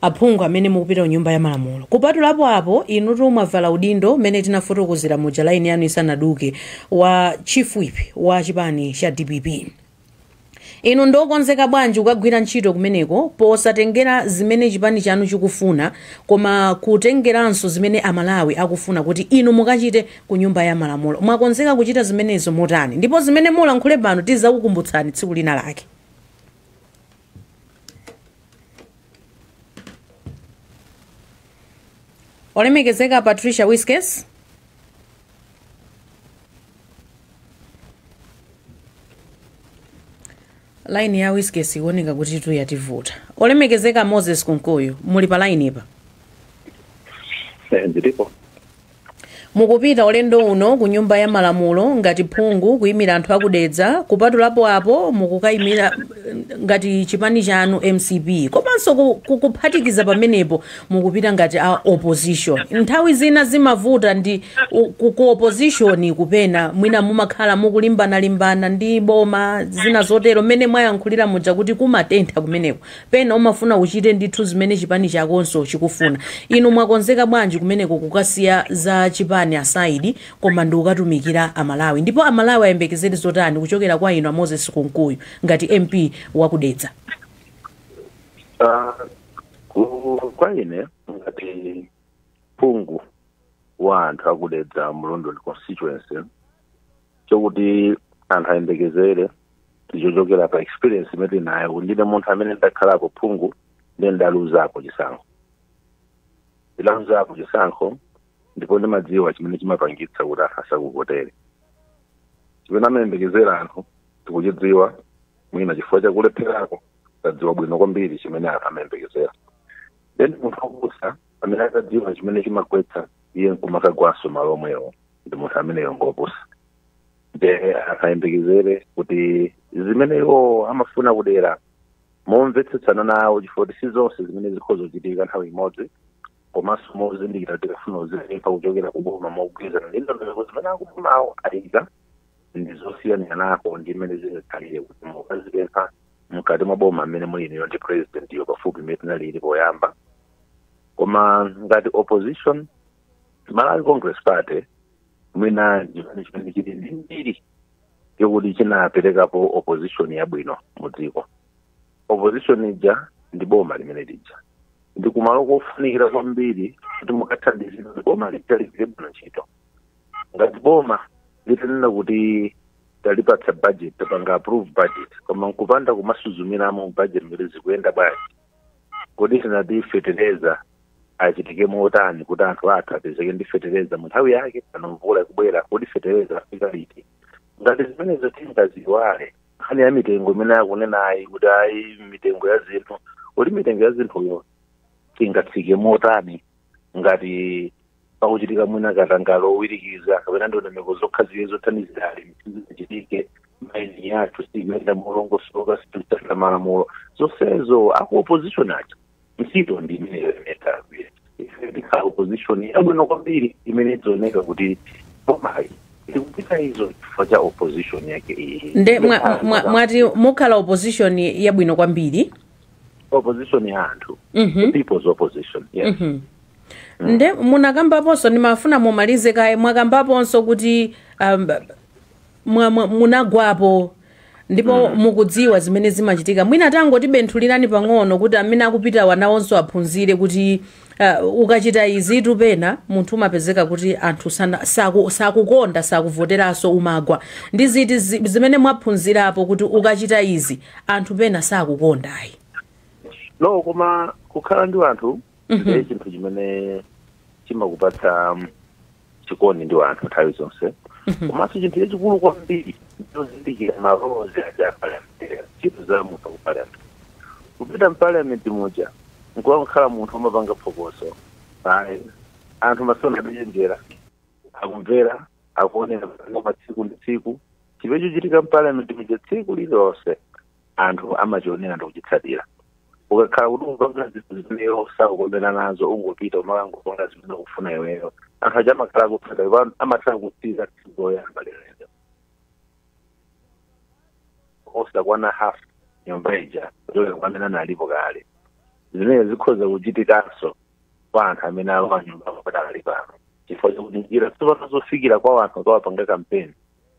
Speaker 2: aphungu amene mukupita ku nyumba ya malamulo. Kupatulapo apo, inutu mwavala udindo mmene tinafotokozera muja laini yanu isanaduke, wa chief whip wa chipani cha DPP. Inu ndokonzeka bwanji kukagwira ntchito kumeneko, posatengera zimene chipani chanu chikufuna, koma kutengeranso zimene amalawi akufuna kuti inu mukachite ku nyumba ya malamulo? Mwakonzeka kuchita zimenezo motani? Ndipo zimene mulankhule pano tizakukumbutsani tsiku lina lake. Olemekezeka Patricia Wiskes. Laini ya Wiskes ikuoneka kuti tu yativuta. Olemekezeka Moses Kunkuyu, muli pa laini pa?
Speaker 4: Ndilipo.
Speaker 2: Mukupita ulendo uno ku nyumba ya malamulo ngati phungu kuyimira anthu akudedza. Kupatulapo apo, mukukayimira ngati chipani chanu MCP, komanso kuphatikiza pamenepo mukupita ngati a opposition. Nthawi zina zimavuta ndi ku opposition, kupena mwina mumakhala mukulimbana-limbana ndi boma, zina zotero, mmene mwayankhulira muja kuti kumatentha kumeneko, pena umafuna uchite ndithu zimene chipani chakonso chikufuna. Inu mwakonzeka bwanji kumeneko kukasiya za chipani aside, koma ndi kukatumikira amalawi? Ndipo amalawi ayembekezere zotani kuchokera kwa inu a Moses Kunkuyu ngati MP wakudedza?
Speaker 4: Kwa ine ngati phungu wa anthu akudedza mu London constituency, chokuti anthu ayembekezere tichochokera pa experience imene tinayo, kuti ndine munthu amene ndakhalako phungu, ndiye ndaluzako chisankho, ndaluzako chisankho, ndipo ndimadziwa chimene chimapangitsa kuti anthu asakuvotere. Chimene amayembekezera anthu tikuchidziwa, mwina chifukwa chakulepherako tadziwa bwino kwambiri chimene anthu amayembekezera. Then munthu wopusa amene atadziwa chimene chimagwetsa iye nkumakagwanso malo omwewo, ndi munthu ameneyo ngopusa. Nde anthu ayembekezere kuti zimene iwo amafuna kudera, momvetsetsana nawo, chifukwa kuti si zonse zimene zikhoza kuchitika nthawi imodzi, komanso mozindikira kuti tikafuna kuzipempha kuchokera kuboma mogwirizana ndi ndondomeko zimene akubomawo ayika, ndi zosiyanira nako ndi mmene zingakhalire kuti mukazipempha mkati mwa boma mmene muli inuyo ndi president yo pafupi mmene tinalili poyamba. Koma ngati opposition, Malawi Congress Party mwina chipani chimene chili ndi mbiri yokuti chinaperekapo opposition yabwino mu dziko. Opposition ija ndi boma limene lija ndi kumalo kofunikira kwambiri kuti mukathandizire kuti boma lija ligwire bwino ntchito. Ngati boma litanena kuti talipatsa budget, tapanga approve budget, koma nkupanda kumasuzumiramo budget kuti zikuyenda bwanji, kodi tinati fetereza Achitike motani kuti anthu athu apezeke ndi fetereza mu nthawi yake? Pano mvula ikubwera, kuti fetereza afika liti? Ngati zimenezo tingaziwale, nkhani ya mitengo imene akunenayi kuti ayi, mitengo ya zinthu, kuti mitengo ya zinthuyo ingatsike motani ngati pakuchitika mwina katangale owirikiza, kapena ndondomeko zokhazikika zothandizira alimi sizachitike, mining yathu sikuyenda molongosoka, situtsatira malamulo, zonsezo aku opposition aja ntchito ndi imeneyo imene tagwira. Ife tikhala opposition yabwino kwambiri imene idzaoneka kuti bomayi ikupita izo chifukwa cha opposition yake iyi.
Speaker 2: Nde mwati mukhala opposition yabwino kwambiri?
Speaker 4: Opposition ya anthu. The people's opposition, yes.
Speaker 2: Nde munakambaponso, ndimafuna mumalize kaye, mwakambaponso kuti munagwapo ndipo mukudziwa zimene zimachitika. Mwina tangotibenthulirani pang'ono kuti amene akupita wanawonso aphunzire kuti ukachita izitu, pena munthu umapezeka kuti anthu sakukonda, sakuvoteranso, umagwa. Ndi ziti zimene mwaphunzirapo kuti ukachita izi anthu pena sakukondayi?
Speaker 4: No, koma kukhala ndi anthu ndiye chinthu chimene chimakupatsa chikondi ndi anthu nthawi zonse. Komanso chinthu chachikulu kwambiri ndozindikira ma roles aja a parliament, ntchito za munthu ku parliament. Kupita mparliament muja nkuwakhala munthu umapanga phokoso, ayi, anthu masona adachenjera, akumvera, akuonera pa tsiku ndi tsiku chimene chochitika mparliament muja. Tsiku lililonse anthu amachionera ndi kuchitsatira. Ukakhala kuti ukupanga zinthu zimene usakukondana nazo, ungopita umakangopanga zimene ukufuna iweyo, anthu aja amakhala akutsata, amatha kutsika tsiku loyamba lilelo osakwana half nyumba ija kuchokera kwa amene analipo kale. Zimene zikhoza kuchitikanso kwa anthu amene alowa nyumba padakali pano, chifukwa chakuti njira tsopano zofikira kwa anthu akawapanga kampeni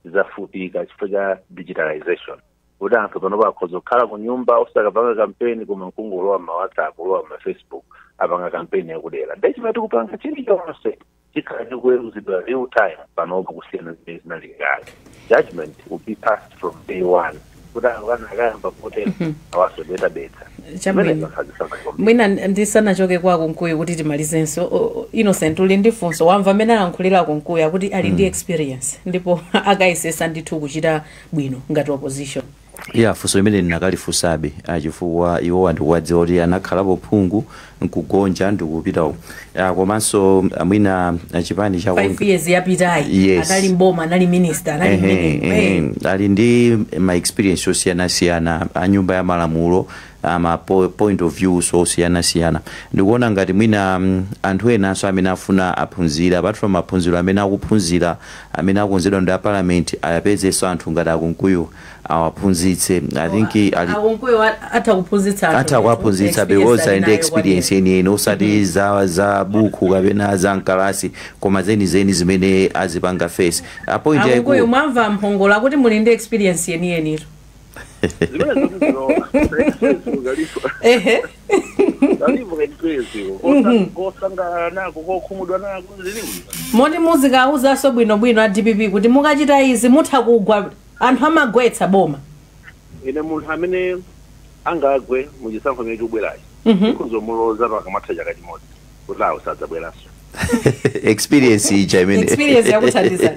Speaker 4: zafupika chifukwa cha digitalization, kuti anthu pano akhoza kukhala ku nyumba osakapanga kampeni, koma nkungolowa ma WhatsApp, ulowa ma Facebook, apanga kampeni yakudera. Nde chimene tikupanga chilichonse chikhala chikuweruzidwa real time panopo, kusiyana zimene zinali kale. Judgment will be passed from day one, kuti anthu akayamba potera awasodeta-betsa.
Speaker 2: Chabwino. Mwina ndisanachoke kwa Kunkuyu kuti timalizenso, Innocent, uli ndi funso? Wamva amene alankhulira Kunkuyu, akuti ali ndi experience ndipo akayesesa ndithu kuchita bwino ngati opposition.
Speaker 3: Ya, funso limene ndinakalifunsabe, chifukwa iwowa ndikuwadziwa kuti anakhalapo phungu nkugonja ndikupita uko. Komanso mwina chipani cha
Speaker 2: 5 years yapitayi anali mboma, anali minister, anali mmenemo.
Speaker 3: Ehe, ali ndi ma experience osiyanasiyana a nyumba ya malamulo, ama point of views osiyanasiyana. Ndikuona ngati mwina anthu enanso amene afuna aphunzira, apart from maphunziro amene akuphunzira amene akonzedwa ndi a parliament, ayapezenso anthu ngati aKunkuyu awaphunzitse. I think ali
Speaker 2: AKunkuyu atha kuphunzitsa anthu.
Speaker 3: Atha kuwaphunzitsa
Speaker 2: Experience
Speaker 3: because ali ndi
Speaker 2: ali nayo.
Speaker 3: Experience yeniyeni, osati za buku kapena za mkalasi, koma zenizeni zimene azipanga face. A point
Speaker 2: AKunkuyu,
Speaker 3: yayikulu
Speaker 2: mwamva mphongola kuti muli ndi experience yeniyenitu.
Speaker 4: Zimene zotizoona kalipo. Kalipo experience kosangalala nako, kokhumudwa nako, zilipo.
Speaker 2: Moti muzikawuzanso bwinobwino a DPP kuti mukachita izi mutha kugwa, anthu amagwetsa boma.
Speaker 4: Ine munthu amene angagwe muchisankho chimene chikubwerachi, ikhozomuloza pakamatha chaka chimodzi kuti awo sadzabweranso.
Speaker 3: Experience ija imene
Speaker 2: Experience yakuthandiza.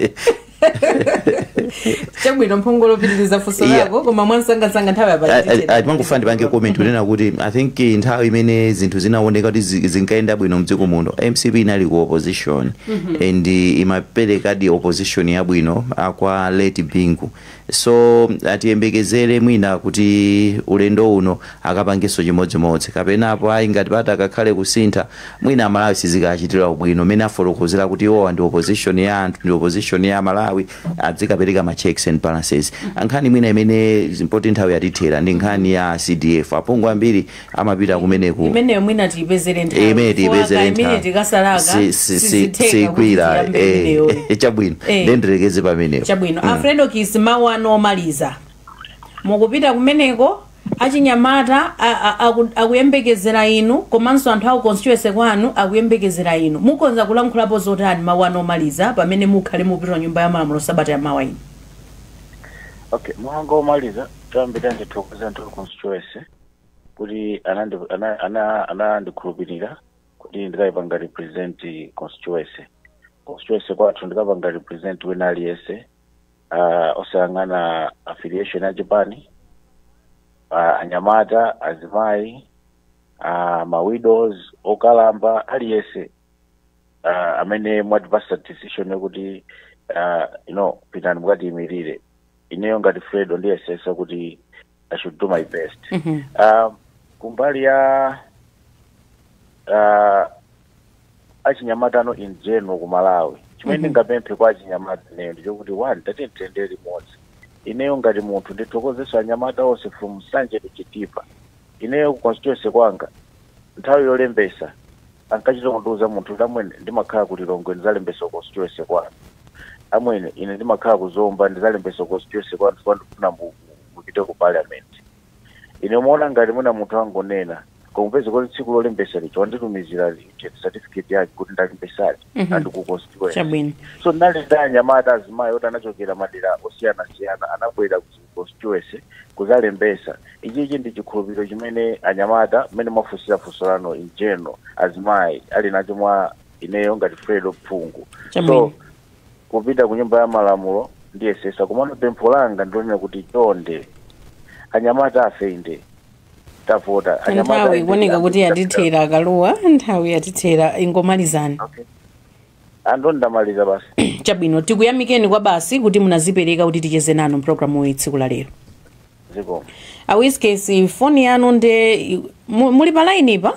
Speaker 2: Chabwino, mphongolo, pitiriza funso lako, koma mwansangasanga, nthawi yapachitira.
Speaker 3: Timangofuna ndipange comment kunena kuti I think nthawi imene zinthu zinaoneka kuti zinkayenda bwino mdziko muno, MCP inali ku opposition and imaperekadi opposition yabwino kwa late Bingu. So atiyembekezere mwina kuti ulendo uno akapangenso chimodzimodzi, kapenapo ayi, ngati pati akakhale kusintha, mwina Amalawi sizikachitira ubwino. Mmene afotokozera kuti iwowa ndi opposition ya anthu, ndi opposition ya Malawi, adzikapereka ma checks and balances. Nkhani mwina imene mpoti nthawi yatithera ndi nkhani ya CDF. Aphungu ambiri amapita kumeneku.
Speaker 2: Imeneyo mwina tiyipezere nthawi.
Speaker 3: Imene tiyipezere
Speaker 2: Imene
Speaker 3: nthawi.
Speaker 2: tikasalaka sizitheka kuti
Speaker 3: sikwira
Speaker 2: tiyambe imeneyoyo.
Speaker 3: Chabwino. Ndendirekeze pamenepo.
Speaker 2: Chabwino. Alfredo Kis, mawu anu omaliza. Mukupita kumeneko, achinyamata akuyembekezera inu, komanso anthu aku constituency kwanu akuyembekezera inu. Mukonza kulankhulapo zotani, mawu anu omaliza, pamene mukhale mupita nyumba ya malamulo sabata ya mawa ino?
Speaker 6: Okay, mwanga omaliza, choyambirira ndithokoza anthu a constituency kuti anandikhulupirira. Kuti ndikayipanga represent constituency. Constituency kwathu ndikapanga represent wina aliyense, osayang'ana affiliation ya chipani, anyamata, azimayi, ma widows, okalamba, aliyense amene mwatipasa decision yokuti pitani mukatiyimirire. Ineyo ngati Fredo ndiyesesa kuti I should do my best. Kumbali ya achinyamatano in general ku Malawi, chimene ndingapemphe kwa achinyamata ineyo ndichokuti, one, tatiyeni tiyendere limodzi. Ineyo ngati munthu ndithokozeso anyamata onse from Nsanje to Chitipa. Ineyo ku constituency kwanga, nthawi yolembesa ankachita kundiuza munthu kuti, "Amwene, ndimakhala ku Lilongwe, ndizalembesa ku constituency kwanu. Amwene, ine ndimakhala ku Zomba, ndizalembesa ku constituency kwanu chifukwa ndikufuna mupite ku parliament." Ine umaona ngati mwina munthu angonena, koma kuti tsiku lolembesa licho wanditumizira certificate yake kuti ndalembesadi and ku constituency. So ndinali ndi anyamata, azimayi oti anachokera madera osiyanasiyana, anabwera ku constituency kuzalembesa. Ichichi ndi chikhulupiriro chimene anyamata, mmene mwafunsira funso lano, in general azimayi ali nacho mwa ineyo ngati Fredo Phungu. So kupita ku Nyumba ya Malamulo ndiyesesa, komano pempho langa ndilonena kuti chonde anyamata afe inde tavota, anyamata
Speaker 2: Nthawi
Speaker 6: inde
Speaker 2: ikuoneka kuti yatithera, Akaluwa, nthawi yatithera, ingomalizani.
Speaker 6: Okay. Ando ndamaliza basi.
Speaker 2: Chabwino, tikuyamikeni kwa basi kuti munazipereka kuti ticheze nanu mpulogalamu iyi tsiku la lero.
Speaker 6: Zikomo.
Speaker 2: Awiskesi, foni yanu nde muli pa line pa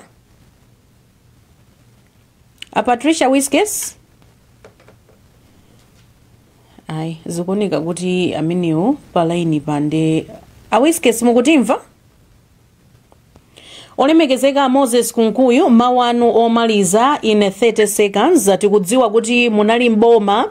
Speaker 2: a Patricia Wiskes? Ayi, zikuoneka kuti amenewo pa line pa nde a Wiskes, mukutimva? Olemekezeka Moses Kunkuyu, mawu anu omaliza in 30 seconds. Tikudziwa kuti munali mboma,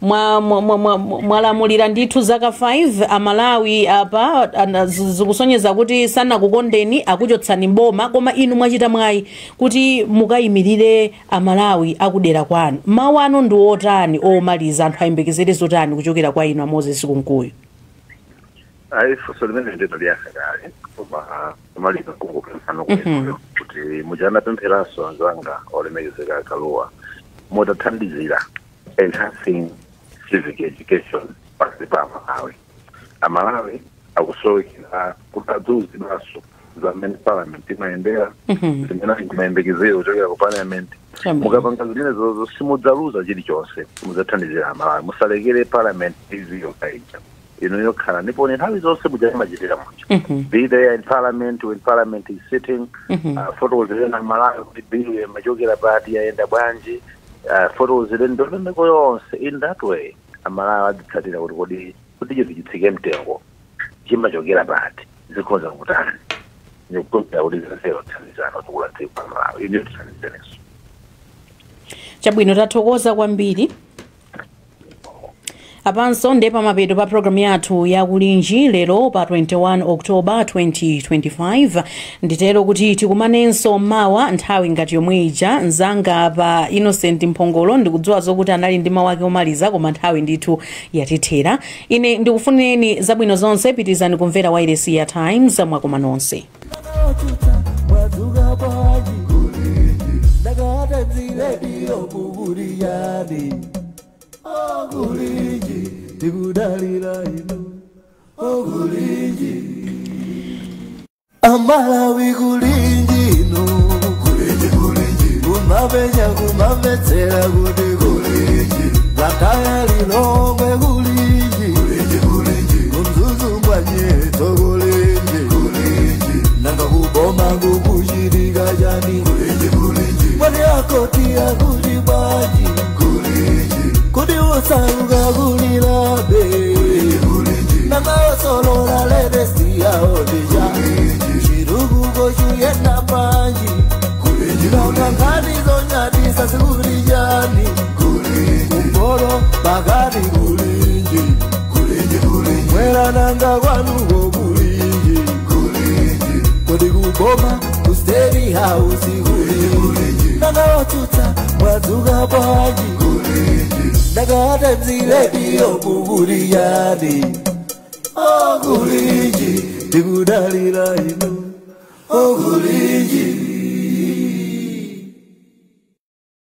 Speaker 2: mwalamulira ndithu zaka 5. Amalawi apa zikusonyeza kuti sanakukondeni, akuchotsani mboma, koma inu mwachita mwayi kuti mukayimirire Amalawi akudera kwanu. Mawu anu ndi otani omaliza? Anthu ayembekezere zotani kuchokera kwa inu a Moses Kunkuyu?
Speaker 4: Ayi, funso limene ndinaliyankha kale, koma kumaliza kungopemphano kumeneyo kuti mujanapempheranso anzanga olemekezeka Akaluwa, mutathandizira enhancing civic education pakati pa Amalawi. Amalawi akusowekera kuti adziuzidwanso zamene parliament imayendera, zimene imayembekezera kuchokera ku parliament. Mukapanga zimenezozo simudzaluza chilichonse, mudzathandizira Amalawi. Musalekere parliament TV yokhaija, inu yokhala ndipo nthawi zonse mujamachitira muja. Be there in parliament when parliament is sitting. Fotokozereni Amalawi kuti bill yamachokera pati, yayenda bwanji. Fotokozereni ndondomeko yonse. In that way Amalawi adzitsatira kuti kodi kuti chinthu chitsike mtengo chimachokera pati, zikhoza kutani. Ndikukhulupirira kuti zinzero thandizana kutukula dziko la Malawi, inu tithandizerenso.
Speaker 2: Chabwino, tathokoza kwambiri. Apanso nde pamapeto pa programu yathu yakulinji lero pa 21 October 2025. Nditero kuti tikumanenso mawa nthawi ngati yomwe ija. Mzanga pa Innocent Mphongolo, ndikudziwa zokuti anali ndi mawu ake omaliza, koma nthawi ndithu yatithera. Ine ndikufunireni zabwino zonse. Pitirizani kumvera wailesi ya Times. Mwakoma nonse.
Speaker 1: Mwadzuka bwanji? Ndakatadzilediyo kukuliyani okulinji, tikudalira inu okulinji. Amalawi kulinji inu, kulinji kulinji, kumapenya kumamvetsera kuti kulinji, Blantyre, Lilongwe kulinji, kulinji kulinji, kuMzuzu mbwanyeto kulinji kulinji, nanga kuboma kukuchitika chani? Kulinji kulinji, mwani akoti akuti bwanji? Kulinji, kuti usauka kulilabe, nanga osolola latest yawo ndija, chirukuko chuyenda panji, nanga nkhani zonyadisa zikuli chani? Kumporo pakati kulinji, mwera nanga kwanuko kulinji, kodi kuboma ku State House kulinji, nanga otsutsa mwadzuka bwanji? Ndakatadzilediyo kukuliyani okulinji, tikudalira inu okulinji.